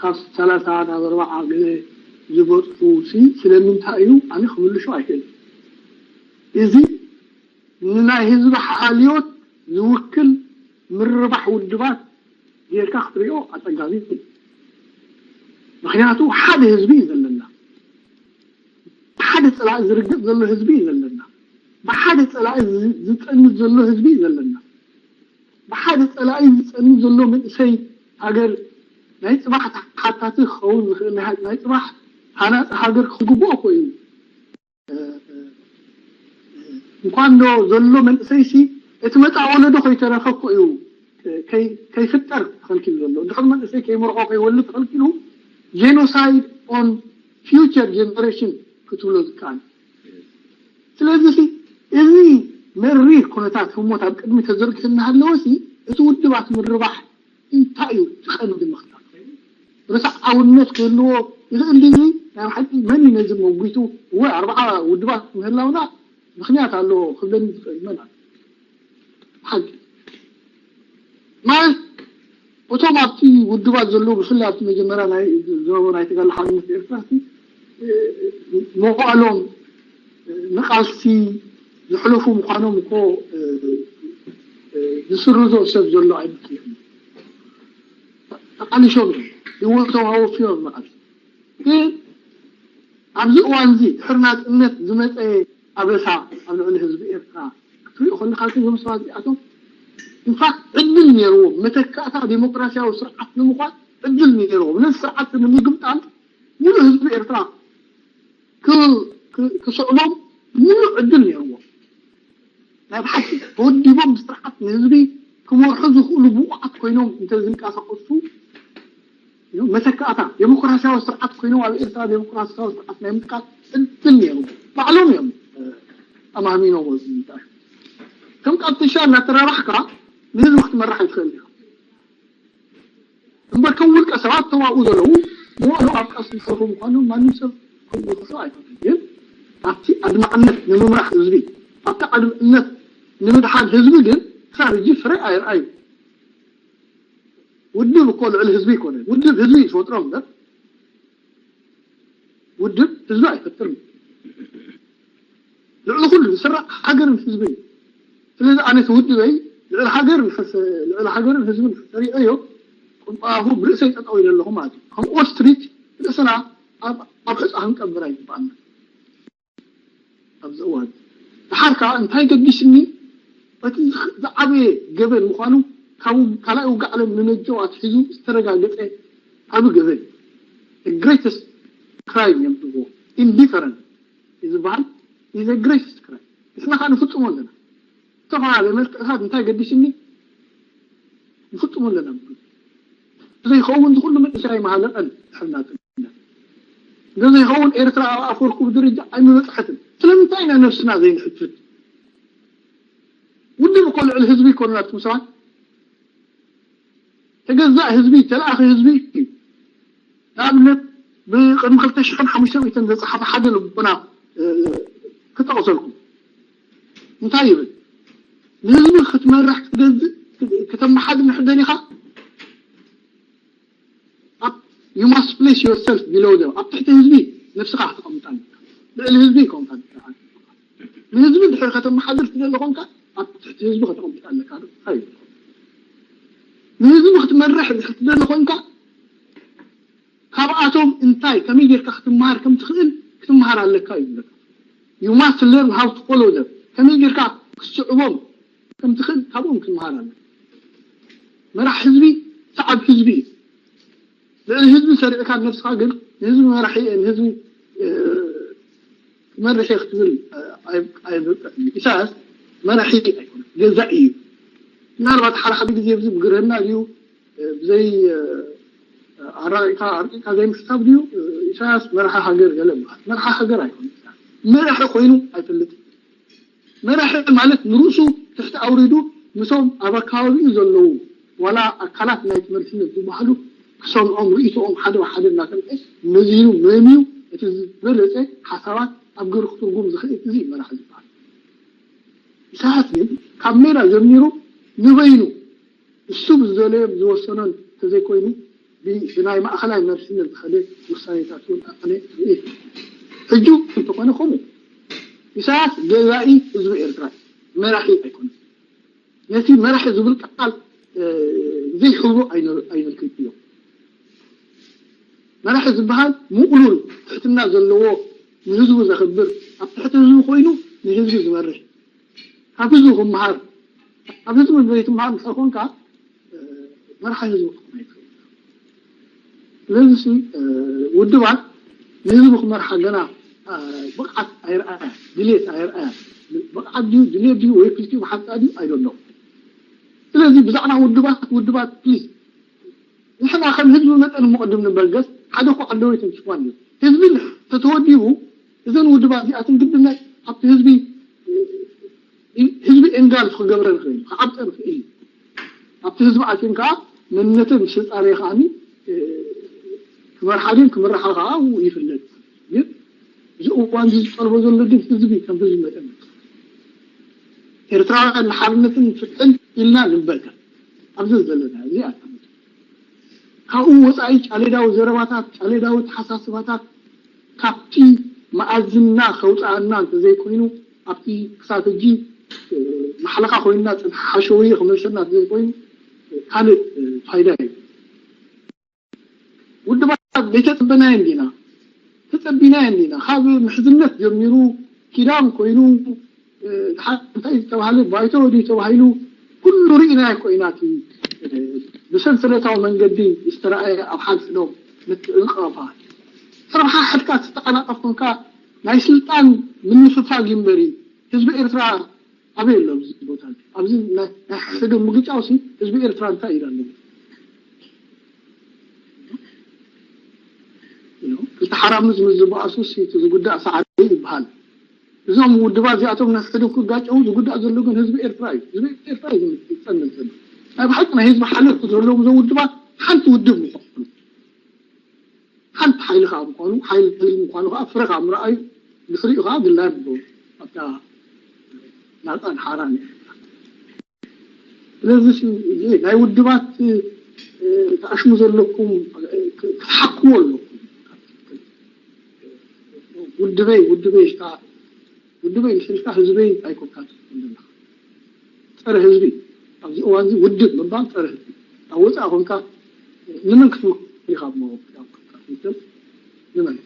ካብ ሰላሳ ናብ ኣርባዓ ገለ ዝበፅሑ ሲ ስለምንታይ እዩ ኣነ ክምልሾ ኣይክእልን። እዚ ንናይ ህዝቢ ሓልዮት ዝውክል ምርባሕ ውድባት ጌርካ ክትሪኦ ኣፀጋሚ እዩ። ምክንያቱ ሓደ ህዝቢ እዩ ዘለና። ብሓደ ፀላኢ ዝርገፅ ዘሎ ህዝቢ እዩ ዘለና። ብሓደ ፀላኢ ዝፀንት ዘሎ ህዝቢ እዩ ዘለና። ብሓደ ፀላኢ ዝፀንት ዘሎ መንእሰይ ሃገር ናይ ፅባሕ ተሓታቲ ክኸውን ዝኽእል ናይ ጽባሕ ሃናፂ ሃገር ክግብኦ እኮ እዩ። እንኳን ዶ ዘሎ መንእሰይሲ እቲ መፃ ወለዶ ከይተረፈ እኮ እዩ ከይፍጠር ተኸልኪሉ ዘሎ። እንድሕር መንእሰይ ከይምርዖ ከይወልድ ተኸልኪሉ genocide on future generation ክትብሎ ዝከኣል። ስለዚ እዚ መሪር ኩነታት ህሞት ኣብ ቅድሚ ተዘርጊሑ እናሃለወ እቲ ውድባት ምርባሕ እንታይ እዩ እቲ ቀንዲ ምኽንያት? ርትዓውነት ክህልዎ ይኽእል ድዩ? ናይ ብሓቂ መን እዩ ነዚ መጒቱ? እወ፣ ኣርብዓ ውድባት ምህላውና ምኽንያት ኣለዎ ክብለኒ ዝኽእል መን ኣሎ? ሓቂ ማለት፣ እቶም ኣብቲ ውድባት ዘለዉ፣ ብፍላይ ኣብቲ መጀመርያ ናይ ዝነበሩ ናይ ተጋድሎ ሓርነት ኤርትራ፣ መዋእሎም ንቃልሲ ዘሕለፉ ምዃኖም እኮ ዝስርዞ ሰብ ዘሎ ኣይመስለኒ። ተቃሊሾም እዮም፣ ህይወቶም ኣወፍዮም ማለት እዩ። ግን ኣብዚ እዋን እዚ ድሕሪ ናጽነት ዝመጸ ኣበሳ ኣብ ልዕሊ ህዝቢ ኤርትራ ክትሪኦ ከለኻ፣ እዞም ሰባት እዚኣቶም ኢንፋክት ዕድል ነይርዎም፣ መተካእታ ዴሞክራሲያዊ ስርዓት ንምዃን ዕድል ነይርዎም። ነዚ ስርዓት ንምግምጣል ሙሉእ ህዝቢ ኤርትራ ክ- ክ- ክስዕቦም ሙሉእ ዕድል ነይርዎም። ናይ ብሓቂ ተወዲቦም ብስርዓት ንህዝቢ ክመርሑ ዝኽእሉ ብቑዓት ኮይኖም እንተዝንቀሳቐሱ፣ መተካእታ ዴሞክራሲያዊ ስርዓት ኮይኖም ኣብ ኤርትራ ዴሞክራሲያዊ ስርዓት ናይ ምትካል ዕድል ነይሩ። ባዕሎም እዮም ኣማህሚኖም። እዚ እንታይ ከም ቃልትሻ እናተራባሕካ ንህዝቢ ክትመራሕ ኣይትኽእል ኢኻ። እምበር ከም ውልቀ ሰባት ተዋኡ ዘለዉ መዋእሎም ኣብ ቃልሲ ዝሰርሑ ምዃኖም ማንም ሰብ ክውስሶ ኣይኮነን። ግን ኣብቲ ኣድማዕነት ንምምራሕ ህዝቢ፣ ኣብቲ ኣድምዕነት ንምድሓን ህዝቢ ግን ክሳብ ሕጂ ፍረ ኣይርኣዩ። ውድብ እኮ ልዕሊ ህዝቢ ኣይኮነን። ውድብ ህዝቢ እዩ ዝፈጥሮ እምበር ውድብ ህዝቢ ኣይፈጥርን። ልዕሊ ኩሉ ዝስራዕ ሃገርን ህዝብን እዩ። ስለዚ ኣነ እቲ ውድበይ ልዕሊ ሃገርን ልዕሊ ሃገርን ህዝብን ሰሪዐዮ፣ ቅንጣሁ ብርእሰይ ጠጠው ኢለ ኣለኹ ማለት እዩ። ከም ኦስትሪች ርእስና ኣብ ኣብ ሕፃ ክንቀብር ኣይግባኣና። ኣብዚ እዋን ደሓር ከዓ እንታይ ገዲስኒ፣ እቲ ዝዓበየ ገበን ምዃኑ ካብ ካልኣይ ውግእ ዓለም ንነጀው ኣትሒዙ ዝተረጋገፀ ዓቢ ገበን፣ greatest crime እዮም ዝብዎ። ኢንዲፈረንስ እዩ ዝበሃል። Is a greatest crime። ንሕና ከዓ ንፍፅሞ ኣለና። ዝተፈላለየ መልክዕታት እንታይ ገዲስኒ ንፍፅሞ ኣለና። ዘይኸውን ዝኩሉ መንእሰይ ኣይመሃለቀን። ሕና እንተዘይኸውን ኤርትራ ኣብ ኣፈወርቂ ደረጃ ኣይምበፅሐትን። ስለምንታይ ኢና ነብስና ዘይንሕትት? ውድብ እኮ ልዕሊ ህዝቢ ይኮኑና እቶም ሰባት። ተገዛእ ህዝቢ፣ ተለኣኺ ህዝቢ እዩ። ንኣብነት ብቅድሚ ክልተ ሽሕን ሓሙሽተ ሚእትን ዘፀሓፈ ሓደ ልቦና ክጠቕሰልኩም። እንታይ ይብል? ንህዝቢ ክትመርሕ ክትገዝእ ክተመሓድር ንሕደር ኢኻ። You must place yourself below them. ኣብ ትሕቲ ህዝቢ ነብስኻ ክተቐምጣ ኣለካ። ልዕሊ ህዝቢ ይኮንካ። ንህዝቢ ድሕሪ ከተመሓድር ትደሊ ኮንካ ኣብ ትሕቲ ህዝቢ ከተቐምጣ ኣለካ። ንህዝቢ ክትመርሕ ክትደሊ ኮንካ ካብኣቶም እንታይ ከመይ ጌርካ ክትመሃር ከም ትኽእል ክትመሃር ኣለካ እዩ ዝብለካ። You must learn how to follow them. ከመይ ጌርካ ክትስዕቦም ከም ትኽእል ካብኦም ክትመሃር ኣለካ። መራሕ ህዝቢ ሰዓብ ህዝቢ እዩ። ልዕሊ ህዝቢ ሰሪዕካ ነብስኻ ግን ንህዝቢ መራሒ እየ ንህዝቢ ክመርሕ እየ ክትብል ኣይብቅዕ እዩ። ኢሳያስ መራሒ ኣይኮነ፣ ገዛኢ እዩ። ምናልባት ሓደ ሓደ ግዜ ብዚ ብግርህና ድዩ ብዘይ ኣራቂካ ኣርቂካ ዘይምሕሳብ ድዩ? ኢሳያስ መራሒ ሃገር ገለ ይበሃል። መራሒ ሃገር ኣይኮነ። መራሒ ኮይኑ ኣይፈልጥን። መራሒ ማለት ንርእሱ ትሕቲ ኣውሪዱ ምስኦም ኣብ ኣካባቢኡ ዘለዉ ዋላ ኣካላት ናይ ትምህርትነት ዝበሃሉ ክሰምዖም ርእይቶኦም ሓደ ብሓደ እናሰምዐ መዚኑ መምዩ እቲ ዝበለፀ ሓሳባት ኣብ ግብሪ ክትርጉም ዝኽእል እዚ እዩ መራሒ ዝበሃል። ኢሳያስ ግን ካብ ሜዳ ጀሚሩ ንበይኑ እሱ ብዝደለዮን ዝወሰኖን እንተዘይኮይኑ ብናይ ማእኸላይ መሪሕነት ዝኸደ ውሳኔታት እውን ኣነ ርኢ። ሕጂ እውን እንተኾነ ከምኡ ኢሳያስ ገዛኢ ህዝቢ ኤርትራ እዩ፣ መራሒ ኣይኮነን። ነቲ መራሒ ዝብል ቃል ዘይሕብሩ ኣይነልክን እዮም። መራሒ ዝበሃል ምቕሉል ትሕትና ዘለዎ ንህዝቡ ዘኽብር ኣብ ትሕቲ ህዝቡ ኮይኑ ንህዝቢ ዝመርሕ ካብ ህዝቢ ክመሃር ኣብ ህዝቢ ዘይትመሃር እንድሕር ኮንካ መራሒ ህዝቢ ክትኮን ኣይትኽእል። ስለዚ ውድባት ንህዝቢ ክመርሓ ገና ብቕዓት ኣይረኣያ፣ ድሌት ኣይረኣያ። ብቕዓት ድዩ ድሌት ድዩ ወይ ክልቲኡ ብሓንሳእ ድዩ ኣይደሎ። ስለዚ ብዛዕባ ውድባት ውድባት ፕሊዝ ንሕና ከም ህዝቢ መጠን እሞ ቅድም ንበል ገስ ሓደ እኮ ኣለዎ ኣይተንክፍዋን እዩ። ህዝቢ ተተወዲቡ እዘን ውድባት እዚኣትን ግድን ናይ ኣብቲ ህዝቢ ህዝቢ ኤንጋልፍ ክገብረን ይኽእል እዩ፣ ክዓብጠን ይኽእል እዩ። ኣብቲ ህዝቢ ኣትየን ከዓ መንነተን ምስ ተፃረየ ከዓኒ ክመርሓ ድን ክምርሓ ከዓ ይፍለጥ። ግን እዚ እዋን እዚ ዝጠልቦ ዘሎ ግን ህዝቢ ከም ህዝቢ መጠን ኤርትራውያን ንሓርነትን ፍትሕን ኢልና ንበከ ኣብዚ ዘለና እዚ ኣቀምጥ። ካብኡ ወፃኢ ጫሌዳዊ ዘረባታት፣ ጫሌዳዊ ተሓሳስባታት ካብቲ መኣዝና ከውፅኣና እንተዘይኮይኑ፣ ኣብቲ ክሳብ ሕጂ ማሕለኻ ኮይንና ፅንሓ ሓሸውየ ክመልሰና እንተዘይኮይኑ ካልእ ፋይዳ እዩ። ውድባት ዘይተፀበናየን ዲና? ተፀቢናየን ዲና? ካብ ምሕዝነት ጀሚሩ ኪዳን ኮይኑ እንታይ ዝተባሃለ ባይቶ ድዩ ተባሂሉ ኩሉ ርኢናዮ እኮ ኢና። እቲ ብሰንሰለታዊ መንገዲ ዝተረኣየ ኣብ ሓድሕዶም ምትእንቐፋ ረብሓ ሓድካ ዝተቐላጠፍ ኮንካ ናይ ስልጣን ምንፍፋግ እዩ እምበሪ ህዝቢ ኤርትራ ኣበይ ኣሎ ኣብዚ ቦታ እዚ? ኣብዚ ናይ ናይ ሕድሕዶም ምግጫው ሲ ህዝቢ ኤርትራ እንታይ ኢሉ ኣሎ? ክልተ ሓራምዝ ምስ ዝበኣሱ ሲ እቲ ዝጉዳእ ሳዕሪ ይበሃል። እዞም ውድባት እዚኣቶም ናይ ሕድሕዶም ክጋጨው ዝጉዳእ ዘሎ ግን ህዝቢ ኤርትራ እዩ። ህዝቢ ኤርትራ እዩ ዝፀንት ዘሎ። ናይ ብሓቂ ናይ ህዝቢ ሓለፍቲ ዘለዎም እዞም ውድባት ሓንቲ ውድብ ምዃኑ ሓንቲ ሓይሊ ከዓ ምዃኑ ሓይሊ ህዝቢ ምዃኑ ከዓ ፍረ ከዓ ምርኣዩ ድሕሪኡ ከዓ ድላይ ምዶ ኣብታ ናፃን ሓራን እዩ። ስለዚ ሲ ናይ ውድባት ተኣሽሙ ዘለኩም ክትሓክዎ ኣለኩም። ውድበይ ውድበይ ኢልካ ውድበይ ምስ ኢልካ ህዝበይ ኣይኮንካ ትኸውን ዘለኻ። ፀረ ህዝቢ ኣብዚ እዋን እዚ ውድብ ምባል ፀረ ህዝቢ ኣብ ወፃኢ ኮንካ ንመን ክትምክር ኢኻ? እሞ ክትምክር ንመን?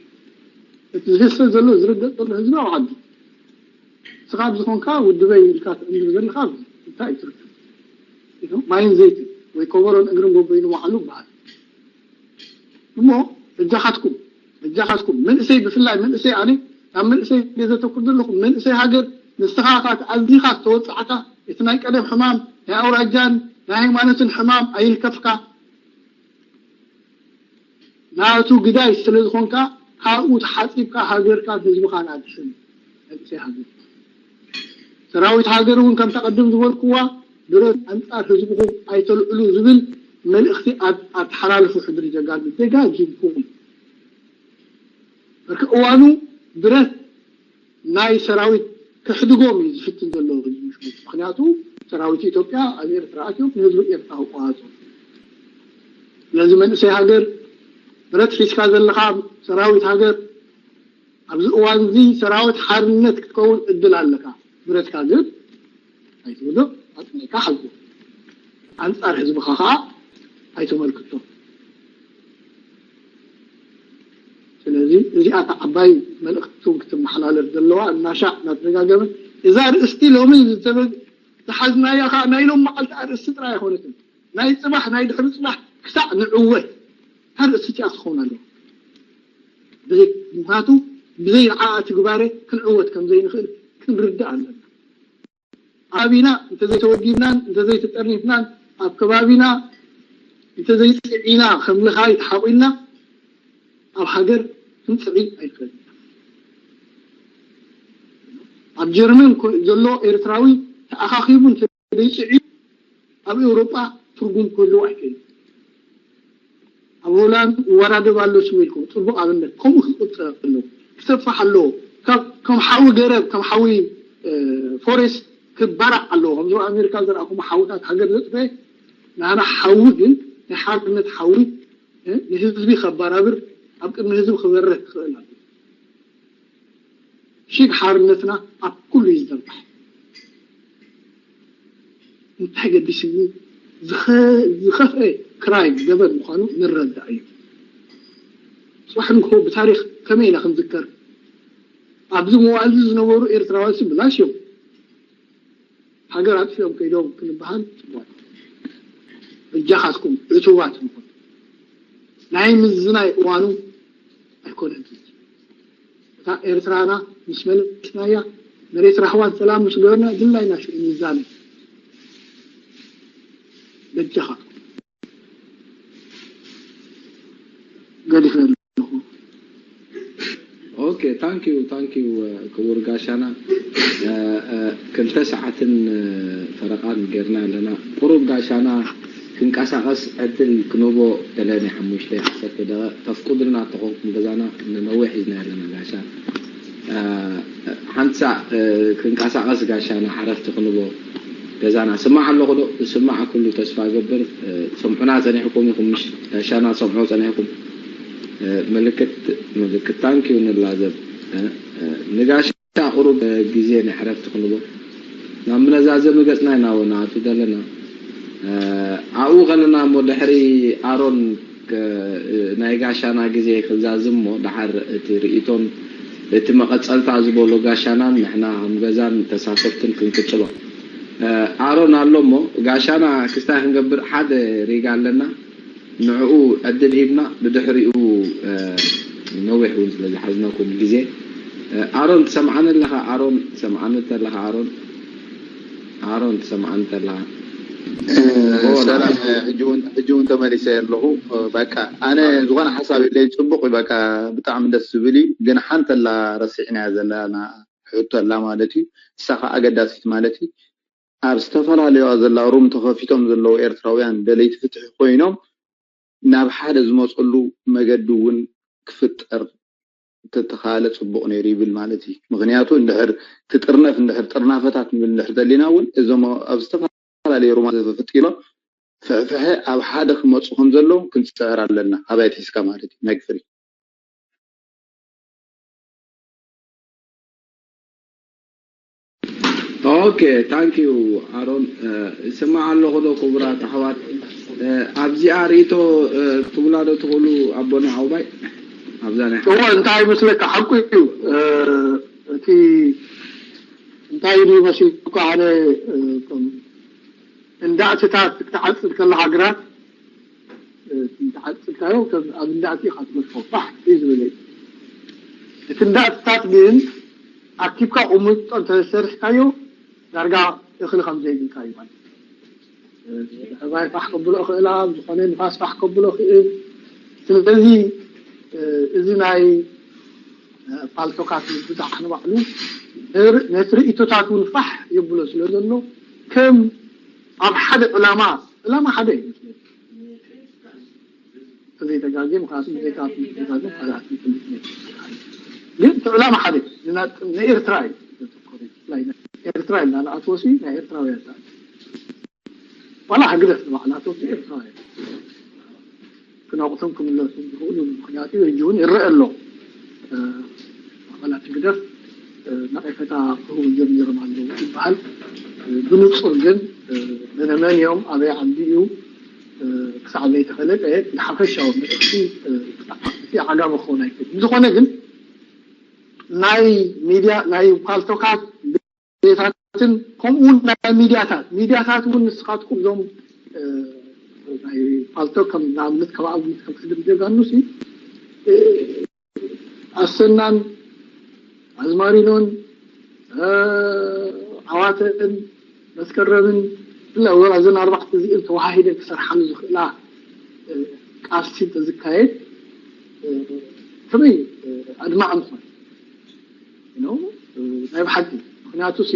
እቲ ዝህሰ ዘሎ ዝርገጥ ዘሎ ህዝቢ ኣብ ዓዲ ስኻ ኣብዚ ኮንካ ውድበይ ኢልካ ትዕንድር ዘለኻ እንታይ እዩ ትርክብ? ማይን ዘይቲ ወይ ኮበሮን እግርን በበይኑ ባዕሉ ይበሃል። እሞ እጃኻትኩም እጃኻትኩም መንእሰይ ብፍላይ መንእሰይ ኣነ ናብ መንእሰይ ዘተኩር ዘለኹ መንእሰይ ሃገር ንስኻ ካ ኣዚኻ ዝተወፃዕካ እቲ ናይ ቀደም ሕማም ናይ ኣውራጃን ናይ ሃይማኖትን ሕማም ኣይልከፍካ ናቱ ግዳይ ስለ ዝኾንካ ካብኡ ተሓፂብካ ሃገርካ ህዝብኻ ናድሕን መንእሰይ ሃገር ሰራዊት ሃገር እውን ከምታ ቀደም ዝበልክዋ ብረት ኣንፃር ህዝብኹም ኣይተልዕሉ ዝብል መልእኽቲ ኣተሓላልፉ ሕድሪ ጀጋኑ ደጋጊምኩም በርክ እዋኑ ብረት ናይ ሰራዊት ክሕድጎም እዩ ዝፍትን ዘሎ ህዝቢ ሽሙ ምክንያቱ ሰራዊት ኢትዮጵያ ኣብ ኤርትራ ኣትዮም ንህዝቢ ኤርትራ ክቋሃፁ ስለዚ መንእሰይ ሃገር ብረት ሒዝካ ዘለኻ ሰራዊት ሃገር ኣብዚ እዋን እዚ ሰራዊት ሓርነት ክትከውን እድል ኣለካ ብረትካ ግን ኣይትውድቕ ኣፅኒዕካ ሓዞ ኣንፃር ህዝብኻ ከዓ ኣይተመልክቶ ስለዚ እዚኣ እታ ዓባይ መልእኽቲ ክትመሓላለፍ ዘለዋ እናሻዕ እናተደጋገመ እዛ ርእስቲ ሎሚ ዝሓዝናያ ከዓ ናይ ሎም መዓልቲ ኣርእስቲ ጥራይ ኣይኮነትን ናይ ፅባሕ ናይ ድሕሪ ፅባሕ ክሳዕ ንዕወት እታ ርእስቲ እቲኣ ክትኸውን ኣለዋ ምክንያቱ ብዘይ ንዓኣ ትግባረ ክንዕወት ከምዘይንኽእል ክንርዳእ ኣለና ኣቢና እንተዘይተወዲብናን እንተዘይተጠርኒፍናን ኣብ ከባቢና እንተዘይፅዒና ከም ልኻይ ተሓቑልና ኣብ ሃገር ክንፅዒ ኣይንኽእል ኣብ ጀርመን ዘሎ ኤርትራዊ ተኣኻኺቡ እንተዘይፅዒ ኣብ ኤውሮጳ ትርጉም ክህልዎ ኣይክእል ኣብ ሆላንድ ይወዳደብ ኣሎ ስሙ ኢልኩም ፅቡቅ ኣብነት ከምኡ ክቁፀር ኣለዎ ክሰፋሕ ኣለዎ ከም ሓዊ ገረብ ከም ሓዊ ፎሬስት ክባራዕ ኣለዎ ከምዚ ኣሜሪካ ዝረኣኹም ሓውታት ሃገር ዘጥፈ ናና ሓዊ ግን ናይ ሓርነት ሓዊ ንህዝቢ ከባራብር ኣብ ቅድሚ ህዝቢ ክበርህ ክኽእል ኣሎ ሽግ ሓርነትና ኣብ ኩሉ እዩ ዝደርባሕ እንታይ ገዲስኒ ዝኸፍአ ክራይ ገበን ምዃኑ ንረዳእ እዩ። ፅባሕ ንግሆ ብታሪክ ከመይ ኢና ክንዝከር? ኣብዚ መዋእል እዚ ዝነበሩ ኤርትራውያን ሲ ብላሽ እዮም። ሃገር ኣጥፊኦም ከይዶም ክንበሃል ፅቡቅ። በጃኻትኩም ዕቱባት ንኹን። ናይ ምዝናይ እዋኑ ኣይኮነን። እታ ኤርትራና ምስ መለስናያ መሬት ራህዋን ሰላም ምስ ገበርና ድላይና ሽዑ ንዛነ በጃኻ ገዲፈ ኣለኹ። Okay, thank you, thank you ክቡር ጋሻና። ክልተ ሰዓትን ፈረቓን ጌርና ኣለና። ቁሩብ ጋሻና ክንቀሳቐስ ዕድል ክንህቦ ገለ ናይ ሓሙሽተ ዓሰርተ ደቂቕ ተፍቅዱልና እንተኾንኩም፣ ገዛና ንነዊሕ ሒዝና ኣለና ጋሻ። ሓንቲ ሳዕ ክንቀሳቐስ ጋሻና ሓረፍቲ ክንቦ ገዛና። ስማዕ ኣለኹ ዶ? ዝስማዕ ኩሉ ተስፋ እገብር። ሰምዑና ጸኒሕኩም ኢኹም፣ ምሽ ጋሻና ሰምዑ ጸኒሕኩም። ምልክት ምልክት ታንኪዩ ንላዘብ። ንጋሻ ቁሩብ ግዜ ናይ ሓረፍቲ ክንቦ ናብ መዛዘሚ ገጽና ኢና ወናቱ ዘለና። ኣብኡ ከለና እሞ ድሕሪ ኣሮን ናይ ጋሻና ግዜ ክዛዝም እሞ፣ ደሓር እቲ ርእይቶን እቲ መቐጸልታ ዝበሎ ጋሻናን ንሕና ከም ገዛን ተሳተፍትን ክንቅጽሎ። ኣሮን ኣሎ እሞ፣ ጋሻና ክስታይ ክንገብር ሓደ ሪጋ ኣለና። ንዕኡ ዕድል ሂብና፣ ብድሕሪኡ ነዊሕ እውን ስለ ዝሓዝናኩም ግዜ። ኣሮን ትሰምዓኒ ኣለኻ? ኣሮን ትሰምዓኒ እንተለኻ ኣሮን ኣሮን ትሰምዓኒ እንተለኻ? ሰላም። ሕጂ እውን ተመሊሰ ኣለኹ። በቃ ኣነ ዝኾነ ሓሳብ የለይ። ፅቡቅ እዩ። በቃ ብጣዕሚ ደስ ዝብል እዩ። ግን ሓንተላ ረሲዕናያ ዘለና ሕቶ ኣላ ማለት እዩ። እሳ ከዓ ኣገዳሲት ማለት እዩ። ኣብ ዝተፈላለዩ ዘለዉ ሩም ተኸፊቶም ዘለዉ ኤርትራውያን ደለይቲ ፍትሒ ኮይኖም ናብ ሓደ ዝመፀሉ መገዲ እውን ክፍጠር እንተተኻለ ፅቡቕ ነይሩ ይብል ማለት እዩ። ምኽንያቱ እንድሕር ትጥርነፍ እንድሕር ጥርናፈታት ንብል እንድሕር ተሊና እውን እዞም ኣብ ዝተፈላለዩ ሩማት ተፈጢሎም ፍሕፍሐ ኣብ ሓደ ክመፁ ከም ዘለዎም ክንፅዕር ኣለና። ኣባይ ኣትሒዝካ ማለት እዩ ናይ ክፍሪ ኦኬ ታንክ ዩ ኣሮን። ይስማዕ ኣለኹ ዶ ክቡራት ኣሕዋት? ኣብዚኣ ርእይቶ ትብላ ዶ ትኽእሉ ኣቦና ዓውባይ? ኣብዛ ናይ እወ እንታይ ይመስለካ ሓቁ እዩ። እቲ እንታይ ኢሉ ይመስልኩ ኣነ እንዳእትታት ክትዓፅድ ከለካ ግራት እንተዓፅድካዮ ከም ኣብ እንዳእቲ ኢኻ ትገድፎ ባሕ እዩ ዝብል። እቲ እንዳእትታት ግን ኣኪብካ ቁምጦ እንተዘይሰሪሕካዮ ዳርጋ እኽሊ ከም ዘይብልካ እዩ ማለት እዩ። ኣባይ ፋሕ ከብሎ እኽእላ ዝኾነ ንፋስ ፋሕ ከብሎ እኽእል። ስለዚ እዚ ናይ ፓልቶካት ምብዛሕ ንባዕሉ ነቲ ርእይቶታት እውን ፋሕ የብሎ ስለ ዘሎ ከም ኣብ ሓደ ዕላማ ዕላማ ሓደ እዩ መስለኒ። ተዘይተጋግየ ምክንያቱ ብዘይካ ተጋግየ ካልኣት ይፈልጥ ነይሩ። ግን እቲ ዕላማ ሓደ ንኤርትራ እዩ ዘተኮረ። ኤርትራ ኢልና ንኣትወሲ ናይ ኤርትራውያን ዋላ ህግደፍ ንባዕላ እቶም ኤርትራውያን ክነቕቶም ክምለሱ ዝኽእሉ ምክንያት እዩ። ሕጂ እውን ይረአ ኣሎ። ኣባላት ህግደፍ ነቐፈታ ክህቡ ጀሚሮም ኣለዉ ይበሃል። ብንጹር ግን መነመን እዮም፣ ኣበይ ዓዲ እዩ ክሳዕ ዘይተፈለጠ እቲ ሓፈሻዊ መልእኽቲ እቲ ዓጋቢ ክኸውን ኣይክእልን። ብዝኾነ ግን ናይ ሚድያ ናይ ፓልቶካት ዜታትን ከምኡ እውን ናይ ሚድያታት ሚድያታት እውን ንስኻትኩም እዞም ናይ ፓልቶክ ከም ንኣብነት ከም ኣብነት ከም ክስድር ጀጋኑ ሲ ኣሰናን ኣዝማሪኖን ዓዋተን መስከረምን ብፍላይ ወላ እዘን ኣርባዕተ እዚኤን ተዋሃሂደን ክሰርሓሉ ዝኽእላ ቃልሲ እንተዝካየድ ከመይ ኣድማዒ ምኾነ። ናይ ብሓቂ ምክንያቱ ሲ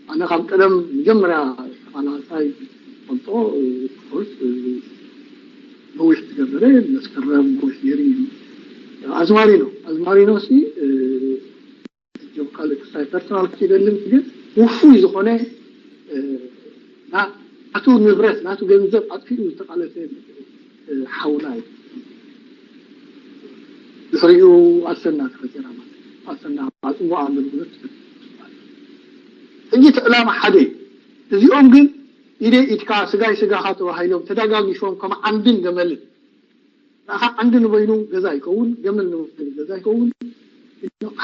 ኣነ ካብ ቀደም መጀመርያ ተቃላሳይ ፈልጦ ርስ ነዊሕ ዝገበረ መስከረም ነዊሕ ገይሩ እዩ። ኣዝማሪኖ ኣዝማሪኖ ሲ ጆብ ካልእ ክሳይ ፐርሶናል ክደልን ግን ውፉይ ዝኾነ ናቱ ንብረት ናቱ ገንዘብ ኣጥፊኡ ዝተቃለሰ ሓውና እዩ። ድሕሪኡ ኣሰና ተፈጢራ ማለት ኣሰና ኣፅቡቅ ኣገልግሎት ሕጂ እቲ ዕላማ ሓደ እዩ። እዚኦም ግን ኢደይ ኢድካ ስጋይ ስጋኻ ተባሂሎም ተደጋጊፎም ከም ዓንድን ገመልን ንኣኻ ዓንዲ ንበይኑ ገዛ ይከውን፣ ገመል ንበይኑ ገዛ ይከውን።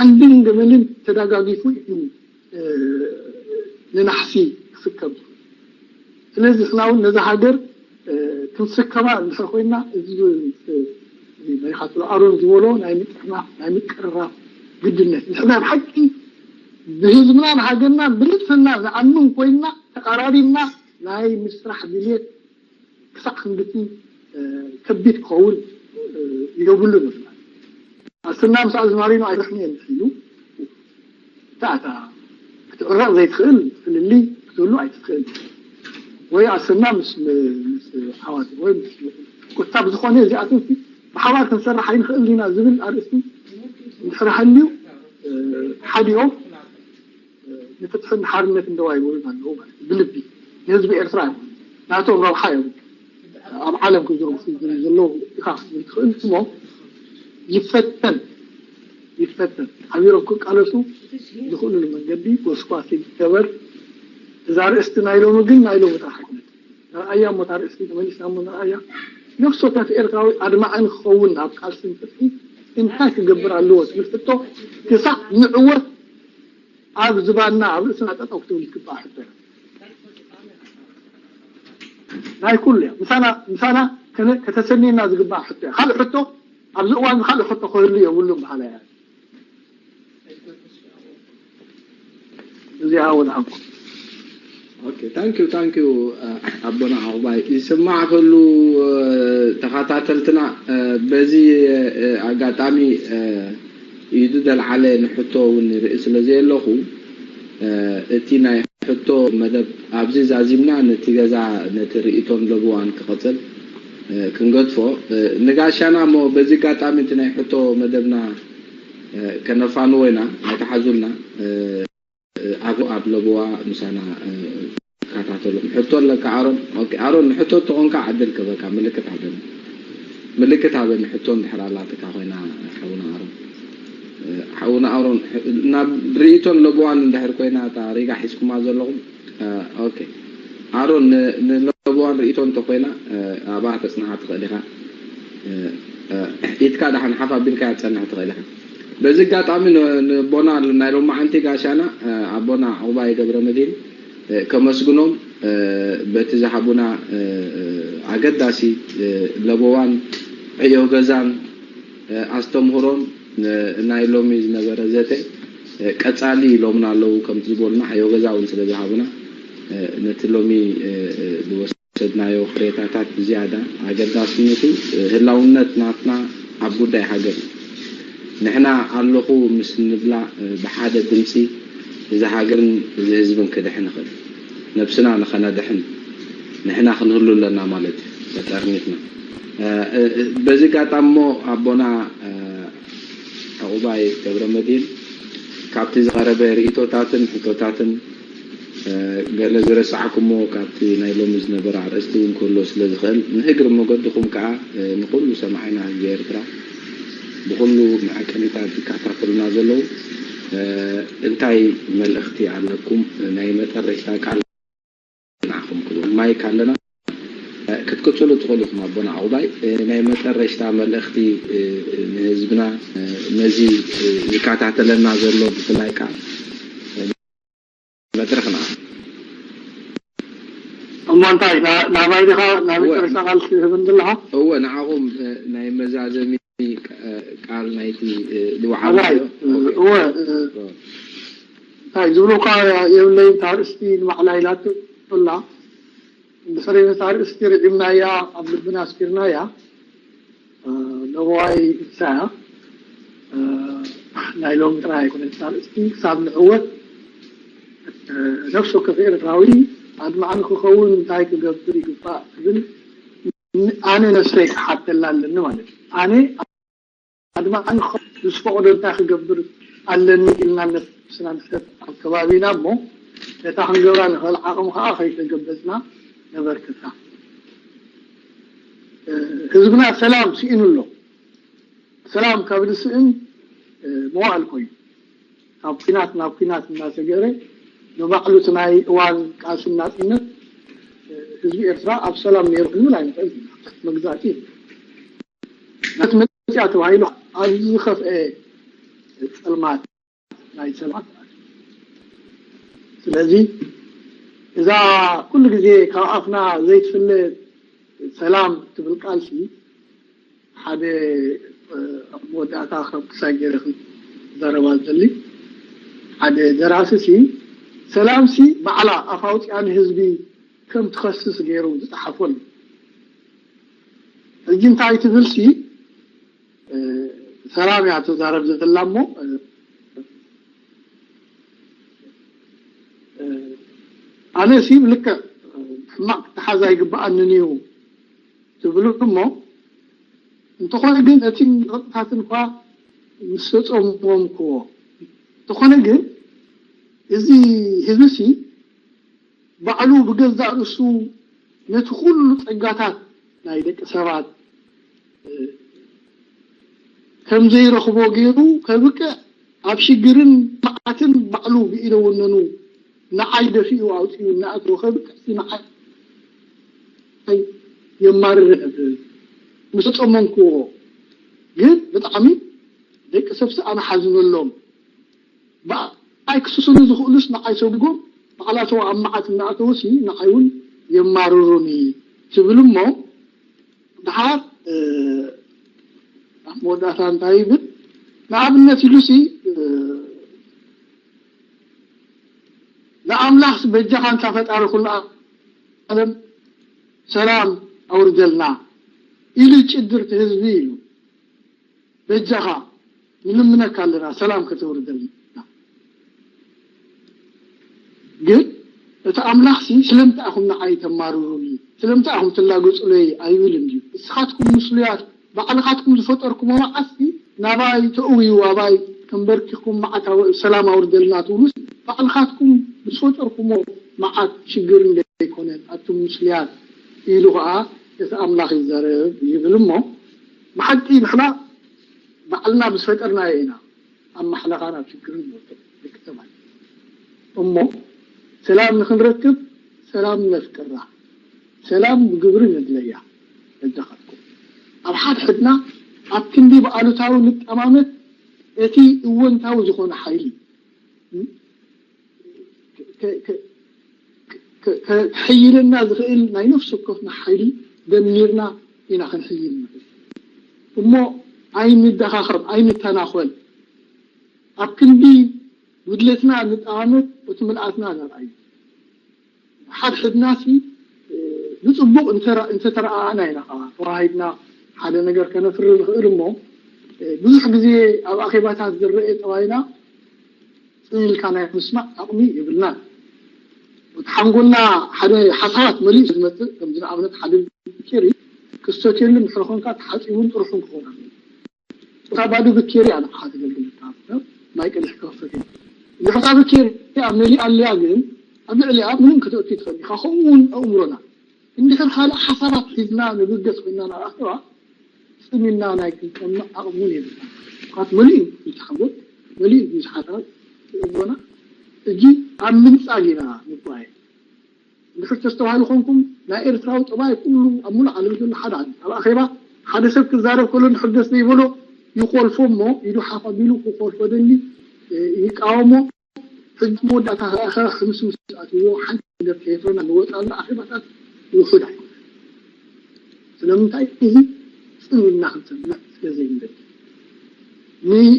ዓንድን ገመልን ተዳጋጊፉ እዩ ንናሕሲ ክስከም። ስለዚ ሕና እውን ነዛ ሃገር ክንስከማ እንድሕር ኮይና እዚ መሪኻትሎ ኣሮን ዝበሎ ናይ ምጥርናፍ ናይ ምቅርራብ ግድነት ንሕና ብሓቂ ብህዝብና ንሃገርና ብንፅህና ንኣምን ኮይና ተቐራሪብና ናይ ምስራሕ ድልየት ክሳዕ ክንድቲ ከቢድ ክኸውን የብሉን። ኣስና ምስ ኣዝማሪኖ ኣይረኽን እየ ኢሉ እታ እታ ክትዕረቕ ዘይትኽእል ፍልልይ ክትህሉ ኣይትኽእል። ወይ ኣሰና ምስ ምስ ኣሕዋት ወይ ምስ ቁታ ብዝኾነ እዚኣቶም ብሓባር ክንሰርሕ ኣይንኽእል ኢና ዝብል ኣርእስቲ እንድሕር ሃልዩ ሓዲኦም ንፍትሕን ሓርነት እንደዋ ይብሉን ኣለዉ ማለት እዩ። ብልቢ ንህዝቢ ኤርትራ እዮም ናቶም ረብሓ እዮም ኣብ ዓለም ክዝርጉ ዘለዉ ኢኻ ክትብል ትኽእል እሞ ይፈተን ይፈተን ሓቢሮም ክቃለሱ ዝኽእሉሉ መንገዲ ጎስጓስ ይገበር። እዛ ርእስቲ ናይ ሎሚ ግን ናይ ሎሚ ጥራሕ ኣይኮነት። ንርኣያ እሞ እታ ርእስቲ ተመሊስና እሞ ንርኣያ። ነፍሲ ወከፍ ኤርትራዊ ኣድማዒ ንክኸውን ኣብ ቃልሲ ንፍትሒ እንታይ ክገብር ኣለዎ ትብል ሕቶ ክሳዕ ንዕወት ኣብ ዝባንና ኣብ ርእስና ጠጠው ክትብል ይግባእ ሕቶ እያ። ናይ ኩሉ እያ። ምሳና ምሳና ከነ- ከተሰንየና ዝግባእ ሕቶ እያ። ካልእ ሕቶ ኣብዚ እዋን ካልእ ሕቶ ክህሉ የብሉን በሃላይ እያ። እዚኣ ወድዓኩም። Okay, thank you, thank you ኣቦና ዓቑባይ። ይስማዕ ከሉ ተኸታተልትና በዚ ኣጋጣሚ ኢዱ ደልዓለ ንሕቶ እውን ይርኢ ስለ ዘየለኹ እቲ ናይ ሕቶ መደብ ኣብዚ ዛዚምና ነቲ ገዛ ነቲ ርእይቶን ለብዋን ክቐጽል ክንገድፎ ንጋሻና እሞ በዚ ኣጋጣሚ እቲ ናይ ሕቶ መደብና ከነፋንዎ ኢና ኣይተሓዙልና ኣብ ኣብ ለብዋ ምሳና ተከታተሎም ሕቶ ኣለካ ኣሮን ኦኬ ኣሮን ንሕቶ ተኾንካ ዕድል ክበካ ምልክት ሃበኒ ምልክት ሃበኒ ሕቶ እንድሕር ኣላትካ ኮይና ሓውና ኣሮን ሓውና ኣሮን ናብ ርእይቶን ለብዋን እንድሕር ኮይና እታ ሪጋ ሒዝኩማ ዘለኹም ኦኬ ኣሮን ንለብዋን ርእይቶ እንተኮይና ኣብኣ ተፅንሓ ትኽእል ኢኻ ኢድካ ደሓን ሓፍ ኣቢልካ ትፀንሕ ትኽእል ኢኻ በዚ ኣጋጣሚ ንቦና ናይ ሎማዓንቲ ጋሻና ኣቦና ዕቑባይ ገብረ መድህን ከመስግኖም በቲ ዝሃቡና ኣገዳሲ ለበዋን ዕዮ ገዛን ኣስተምህሮን ናይ ሎሚ ዝነበረ ዘተ ቀፃሊ ኢሎምና ኣለዉ ከምቲ ዝበሉና ዕዮ ገዛ እውን ስለ ዝሃቡና ነቲ ሎሚ ዝወሰድናዮ ክሬታታት ብዝያዳ ኣገዳስነቱ ህላውነት ናትና ኣብ ጉዳይ ሃገር እዩ ንሕና ኣለኹ ምስ ንብላ ብሓደ ድምፂ እዚ ሃገርን እዚ ህዝብን ክድሕን ይኽእል ነብስና ንኸነድሕን ንሕና ክንህሉ ኣለና ማለት እዩ ተጠርኒፍና በዚ ጋጣሚ እሞ ኣቦና ዕቑባይ ገብረ መድህን ካብቲ ዝቐረበ ርእቶታትን ሕቶታትን ገለ ዝረሳዕኩሞ ካብቲ ናይ ሎሚ ዝነበረ ኣርእስቲ እውን ክህሎ ስለ ዝኽእል ንእግሪ መገድኹም ከዓ ንኩሉ ሰማዒና ህዝቢ ኤርትራ ብኩሉ መዐቀኒታት ዝከታተሉና ዘለዉ እንታይ መልእኽቲ ኣለኩም ናይ መጠረሽታ ቃል ንዓኹም ክብል ማይክ ኣለና ክትቅፅሉ ትኽእሉ ኢኹም ኣቦና ዕቑባይ ናይ መጠረሽታ መልእኽቲ ንህዝብና ነዚ ዝከታተለና ዘሎ ብፍላይ ከዓ መድረኽና እሞ እንታይ ናባይ ዲኻ ናይ መጨረሻ ቃል ትህብን ዘለኻ እወ ንዓኹም ናይ መዛዘሚ ቃል ናይቲ ዝወዓልናዮ እወ እንታይ ዝብሉካ የብለይ እታ ርእስቲ ንባዕላ ኢላቶ ኣላ ብሰሪነታ ርእስቲ ርዒምናያ ኣብ ልብና ኣስፊርናያ ለበዋይ እንስሳ እያ ናይ ሎሚ ጥራይ ኣይኮነትን ኣርእስቲ ክሳብ ንዕወት ነፍሲ ወከፍ ኤርትራዊ ኣድማዒ ንክኸውን እንታይ ክገብር ይግባእ ክብል ኣነ ነፍሰይ ክሓተላ ኣለኒ ማለት እዩ ኣነ ኣድማዕን ዝፈቕዶ እንታይ ክገብር ኣለኒ ኢልና ነብስና ንሕተት ኣብ ከባቢና እሞ ነታ ክንገብራ ንኽእል ዓቕሚ ከዓ ከይተገበጽና ነበርክታ ህዝብና ሰላም ስኢኑ ኣሎ ሰላም ካብ ዝስእን መዋእል ኮይኑ ካብ ኩናት ናብ ኩናት እናሰገረ ንባዕሉ እቲ ናይ እዋን ቃልሲ ናፅነት ህዝቢ ኤርትራ ኣብ ሰላም ነይሩ ክንብል ኣይንኽእል ኢና መግዛእቲ ናት መፅያ ተባሂሉ ኣብዚ ዝኸፍአ ፀልማት ናይ ሰላም ስለዚ እዛ ኩሉ ግዜ ካብ ኣፍና ዘይትፍለ ሰላም ትብል ቃልሲ ሓደ መወዳእታ ከም ክሳይ ገይረ ዘረባ ዘሊ ሓደ ደራሲ ሲ ሰላም ሲ ባዕላ ኣፍ ኣውፅኣ ንህዝቢ ከም ትኸስስ ገይሩ ዝፀሓፎ ኣሎ ሕጂ እንታይ ትብል ሲ ሰላም እያ ትዛረብ ዘላ እሞ ኣነ ሲ ልክዕ ሕማቕ ክተሓዝ ኣይግብኣንን እዩ ትብሉ እሞ፣ እንተኾነ ግን እቲ ንቕጥታት እንኳ ምስ ተጸምዎም ክዎ፣ እንተኾነ ግን እዚ ህዝቢ ሲ ባዕሉ ብገዛእ ርእሱ ነቲ ኩሉ ጸጋታት ናይ ደቂ ሰባት ከም ዘይረኽቦ ገይሩ ከብቅዕ፣ ኣብ ሽግርን መዓትን ባዕሉ ብኢደ ወነኑ ንዓይ ደፊኡ ኣውፂኡ እናኣተወ ከብቅዕ፣ ንዓይ የማርር። ምስ ተጸመምክዎ ግን ብጣዕሚ ደቂ ሰብ ሰኣን ሓዝነሎም። ብኣይ ክስስኑ ዝኽእሉስ ንዓይ ሰጉጎም ባዕላቶም ኣብ መዓት እናኣተውሲ ንዓይ እውን የማርሩኒ ትብል እሞ፣ ድሓር ኣብ መወዳእታ እንታይ ይብል? ንኣብነት ኢሉሲ ንኣምላኽ በጃኻ እንታ ፈጣሪ ኩሉ ዓለም ሰላም ኣውርደልና ኢሉ ይጭድር እቲ ህዝቢ ኢሉ። በጃኻ ንልምነካ ኣለና ሰላም ከተውርደልና። ግን እቲ ኣምላኽሲ ስለምንታይ ኢኹም ንዓይ ተማርሩኒ? ስለምንታይ ኢኹም ትላገጹለይ ኣይብልን ድዩ? እስኻትኩም ምስሉያት ባዕልኻትኩም ዝፈጠርኩሞ መዓትሲ ናባይ ተእውዩ ኣባይ ተንበርኪኹም መዓት ኣው- ሰላም ኣውርደልና ትብሉስ ባዕልኻትኩም ዝፈጠርኩሞ መዓት ሽግር እንደ ኣይኮነ ኣቱም ምስሉያት ኢሉ ኸዓ እቲ ኣምላኽ ይዛረብ ይብል እሞ ብሓቂ ንሕና ባዕልና ዝፈጠርናዮ ኢና ኣብ ማሕለኻን ኣብ ሽግርን ንወድቕ ደቂ ተባዕትዮ። እሞ ሰላም ንኽንረክብ ሰላም ነፍቅራ፣ ሰላም ብግብሪ ነድለያ። በጃኻትኩም ኣብ ሓድሕድና ኣብ ክንዲ ብኣሉታዊ ንጠማመት እቲ እወንታዊ ዝኾነ ሓይሊ ከሕይለና ዝኽእል ናይ ነፍሲ ወከፍና ሓይሊ ደሚርና ኢና ክንሕይል ንኽእል። እሞ ኣይንደኻኸብ፣ ኣይንተናኾል። ኣብ ክንዲ ጉድለትና ንጠማመት፣ እቲ ምልኣትና ንርኣዩ። ሓድሕድናሲ ብፅቡቕ እንተተረኣኣና ኢና ከዓ ተዋሂድና ሓደ ነገር ከነፍሪ ንኽእል እሞ ብዙሕ ግዜ ኣብ ኣኼባታት ዝረአ ጠባይና ፅን ኢልካ ናይ ምስማዕ ዓቕሚ የብልናን። እቲ ሓንጎልና ሓደ ሓሳባት መሊኡ ዝመፅእ ከምዚ ንኣብነት ሓደ ብኬሪ ክስተትየሉ እንድሕር ኮንካ ተሓፂቡን ጥርሑን ክኸውን ኣለዎ። እታ ባዶ ብኬሪ እያ ንዓኻ ተገልግለካ። ማይ ቀዲሕ ክኸፍተት እየ። እንድሕር እታ ብኬሪ እያ መሊኣ ኣለያ ግን ኣብ ልዕሊኣ ምንም ከተእቱ ትኽእል ኢኻ። ከምኡ እውን ኣእምሮና እንድሕር ካልእ ሓሳባት ሒዝና ንብገስ ኮይና ናብ ኣኼባ ጽሚና ናይ ክንቀምዕ ዓቕሚ እውን የብልና። ምኽንያቱ መሊኡ እዩ ሓጎል፣ መሊኡ እዩ ሓሳብ ኣእምሮና። እጂ ኣብ ምንጻግ ኢና ንጓየ። እንድሕር ተስተውሃሉ ኮንኩም ናይ ኤርትራዊ ጠባይ ኩሉ ኣብ ሙሉእ ዓለም ዘሎ ሓደ ዓዲ ኣብ ኣኼባ ሓደ ሰብ ክዛረብ ከሎ እንድሕር ደስ ዘይበሎ ይኾልፎ እሞ ኢዱ ሓፍ ኣቢሉ ክኾልፎ ደሊ ይቃወሞ። ሕጂ መወዳእታ ከኣ ሕምስምስ ኣትዎ ሓንቲ ነገር ከየፍረና ንወጻሉ ኣኼባታት ውሑድ ኣይኮነን። ስለምንታይ እዚ ጽን ኢልና ክንሰምዕ ስለ ዘይንደሊ።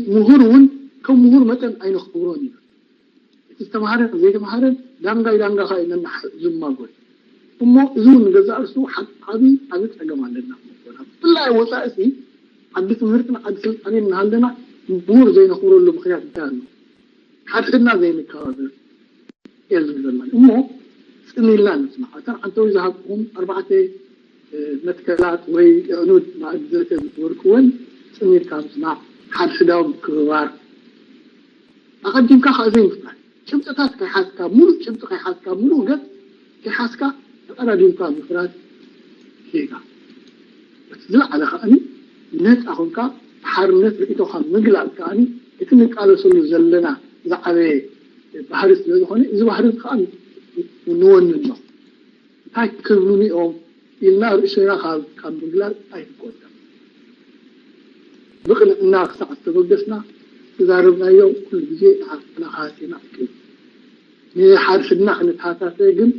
ንምሁር እውን ከም ምሁር መጠን ኣይነኽብሮን ኢና። እቲ ዝተምሃረን ዘይተምሃረን ዳንጋይ ዳንጋ ከኣ ኢልና ዝማጎት እሞ እዚ እውን ንገዛእ ርእሱ ዓቢ ዓቢ ጸገም ኣለና። ብፍላይ ወጻኢ ሲ ዓዲ ትምህርትን ዓዲ ስልጣኔን እናሃለና ምሁር ዘይነኽብረሉ ምኽንያት እንታይ ኣሎ? ሓድሕድና ዘይንከባበር እየ ዝብል ዘለኒ እሞ ጽን ኢልና ንስማዕ። እተን ዓንተዊ ዝሃብኩኹም ኣርባዕተ መትከላት ወይ ኣዕኑድ ማእዲ ዘተ ዝገበርክወን ጽን ኢልካ ምስማዕ፣ ሓድሕዳዊ ምክብባር፣ ኣቐዲምካ ከዓ ዘይምፍራድ። ጭብጥታት ከይሓዝካ፣ ሙሉእ ጭብጢ ከይሓዝካ፣ ሙሉእ ገጽ ከይሓዝካ ተቐዳዲምካ ምፍራድ ጌጋ። እቲ ዝለዓለ ከዓኒ ነጻ ኮንካ ብሓርነት ርእይቶኻ ምግላጽ ከዓኒ እቲ ንቃለሰሉ ዘለና ዝዓበየ ባህሪ ስለ ዝኾነ እዚ ባህሪ እዚ ከዓ ንወንን ነው። እንታይ ክብሉኒ እዮም ኢልና ርእስና ካብ ካብ ምግላጽ ኣይንቆጠብ። ብቕንዕና ክሳዕ ዝተበገስና ዝተዛረብናዮ ኩሉ ግዜ ንዓና ክሃስየና ኣይክእልን። ንሓድሕድና ክንተሃሳሰ ግን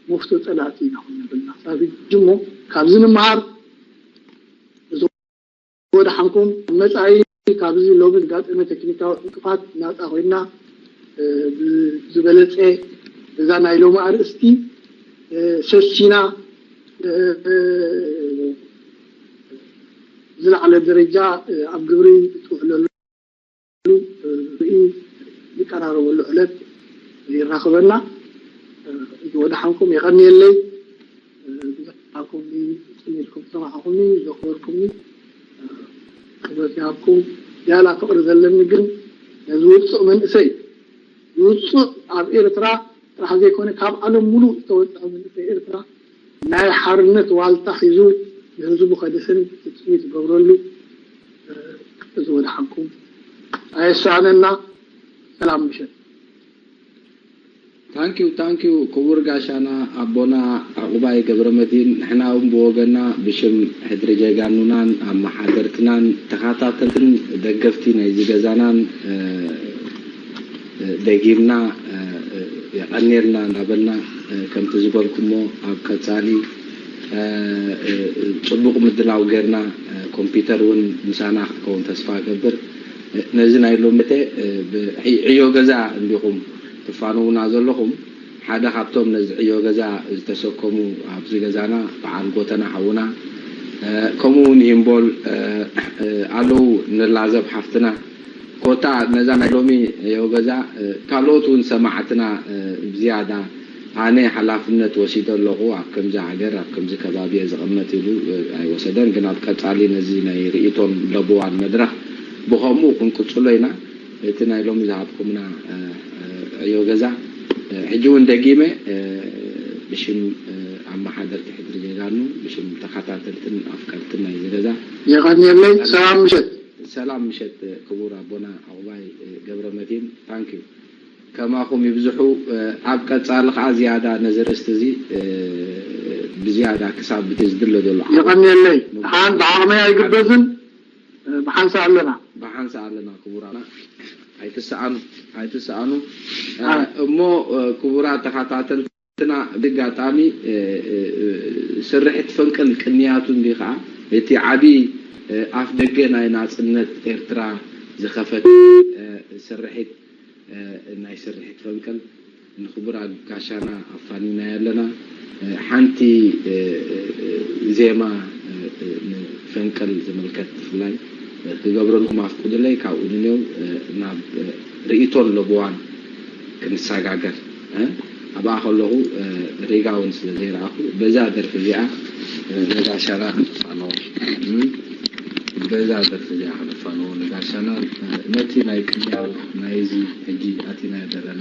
መፍቶ ጸላእቲ ኢና ክኾን የብልና። ሳብ ሕጂ እሞ ካብዚ ንምሃር። ወደሓንኩም መጻኢ ካብዚ ሎሚ ዝጋጠመ ቴክኒካዊ ዕንቅፋት ናጻ ኮይና እ፣ ብ- ዝበለጸ እዛ ናይ ሎሚ ኣርእስቲ እ፣ ሰሲና እ፣ እ፣ ዝለዓለ ደረጃ እ፣ ኣብ ግብሪ ትውዕለሉ እ፣ ርኢ ዝቀራረበሉ ዕለት ይራኸበና። እ፣ ወደሓንኩም የቐንየለይ። ብዙሕ ሓብኩምኒ፣ ጽኒልኩም ሰማዕኩምኒ፣ ዘኽበርኩምኒ፣ ክብረት ይሃብኩም። ያላ ፍቕሪ ዘለኒ ግን ነዚ ውጹእ መንእሰይ፣ ውጹእ ኣብ ኤርትራ ጥራሕ ዘይኮነ ካብ ዓለም ሙሉእ ዝተወጽአ መንእሰይ ኤርትራ ናይ ሓርነት ዋልታ ሒዙ ንህዝቡ ከድሕን ትጽቢት ዝገብረሉ እዚ ወድሓንኩም ኣየሳእነና። ሰላም ምሸት። ታንኪዩ ታንኪዩ ክቡር ጋሻና ኣቦና ዕቑባይ ገብረመድህን። ንሕና እውን ብወገና ብሽም ሕድሪ ጀጋኑናን ኣመሓደርትናን ተኻታተልትን ደገፍቲ ናይዚ ገዛናን ደጊምና የቐንየልና እናበልና፣ ከምቲ ዝበልኩሞ ኣብ ቀጻሊ ጽቡቕ ምድላው ጌርና፣ ኮምፒተር እውን ምሳና ክትከውን ተስፋ እገብር። ነዚ ናይ ሎሚ ዕዮ ገዛ እንዲኹም ትፋነውና ዘለኹም ሓደ ካብቶም ነዚ ዕዮ ገዛ ዝተሰከሙ ኣብዚ ገዛና በዓል ጎተና ሓውና፣ ከምኡ እውን ሂምቦል ኣለዉ፣ ንላዘብ ሓፍትና። ኮታ ነዛ ናይ ሎሚ ዕዮ ገዛ ካልኦት እውን ሰማዕትና ብዝያዳ፣ ኣነ ሓላፍነት ወሲደ ኣለኹ፣ ኣብ ከምዚ ሃገር ኣብ ከምዚ ከባቢ እየ ዝቕመጥ ኢሉ ኣይወሰደን። ግን ኣብ ቀጻሊ ነዚ ናይ ርእይቶን ለበዋን መድረኽ ብኸምኡ ክንቅጽሎ ኢና። እቲ ናይ ሎሚ ዝሃብኩምና ዕዮ ገዛ ሕጂ እውን ደጊመ ብሽም ኣመሓደርቲ ሕድሪ ጀጋኑ፣ ብሽም ተኸታተልትን ኣፍቀርትን ናይዚ ገዛ የቐንየለይ። ሰላም ምሸት። ሰላም ምሸት ክቡር ኣቦና ዕቑባይ ገብረመድህን። ታንኪዩ። ከማኹም ይብዝሑ። ኣብ ቀጻሊ ከዓ ዝያዳ ነዚ ርእስቲ እዚ ብዝያዳ ክሳብ እቲ ዝድለ ዘሎ ዓወት የቐንየለይ። ሓን ብዓቕመይ ኣይግበዝን፣ ብሓንሳ ኣለና። ብሓንሳ ኣለና ክቡራና። ኣይትሰኣኑ፣ ኣይትሰኣኑ። እሞ ክቡራት ተኸታተልትና ብጋጣሚ ስርሒት ፈንቅል ቅንያቱ እንዲ ከዓ እቲ ዓቢ ኣፍ ደገ ናይ ናጽነት ኤርትራ ዝኸፈተ ስርሒት ናይ ስርሒት ፈንቅል ንክቡር ጋሻና ኣፋኒናዮ ኣለና። ሓንቲ ዜማ ንፈንቅል ዝምልከት ብፍላይ ክገብረልኩም ኣፍቁዱለይ፣ ካብኡ ንኔው ናብ ርእይቶን ለበዋን ክንሰጋገር። ኣብኣ ከለኹ ሪጋ እውን ስለ ዘይረኣኹ በዛ ደርፊ እዚኣ ንጋሻና ክንፋነዎ፣ በዛ ደርፊ እዚኣ ክንፋነዎ ንጋሻና፣ ነቲ ናይ ቅንያት ናይዚ ሕጂ ኣቲናዮ ዘለና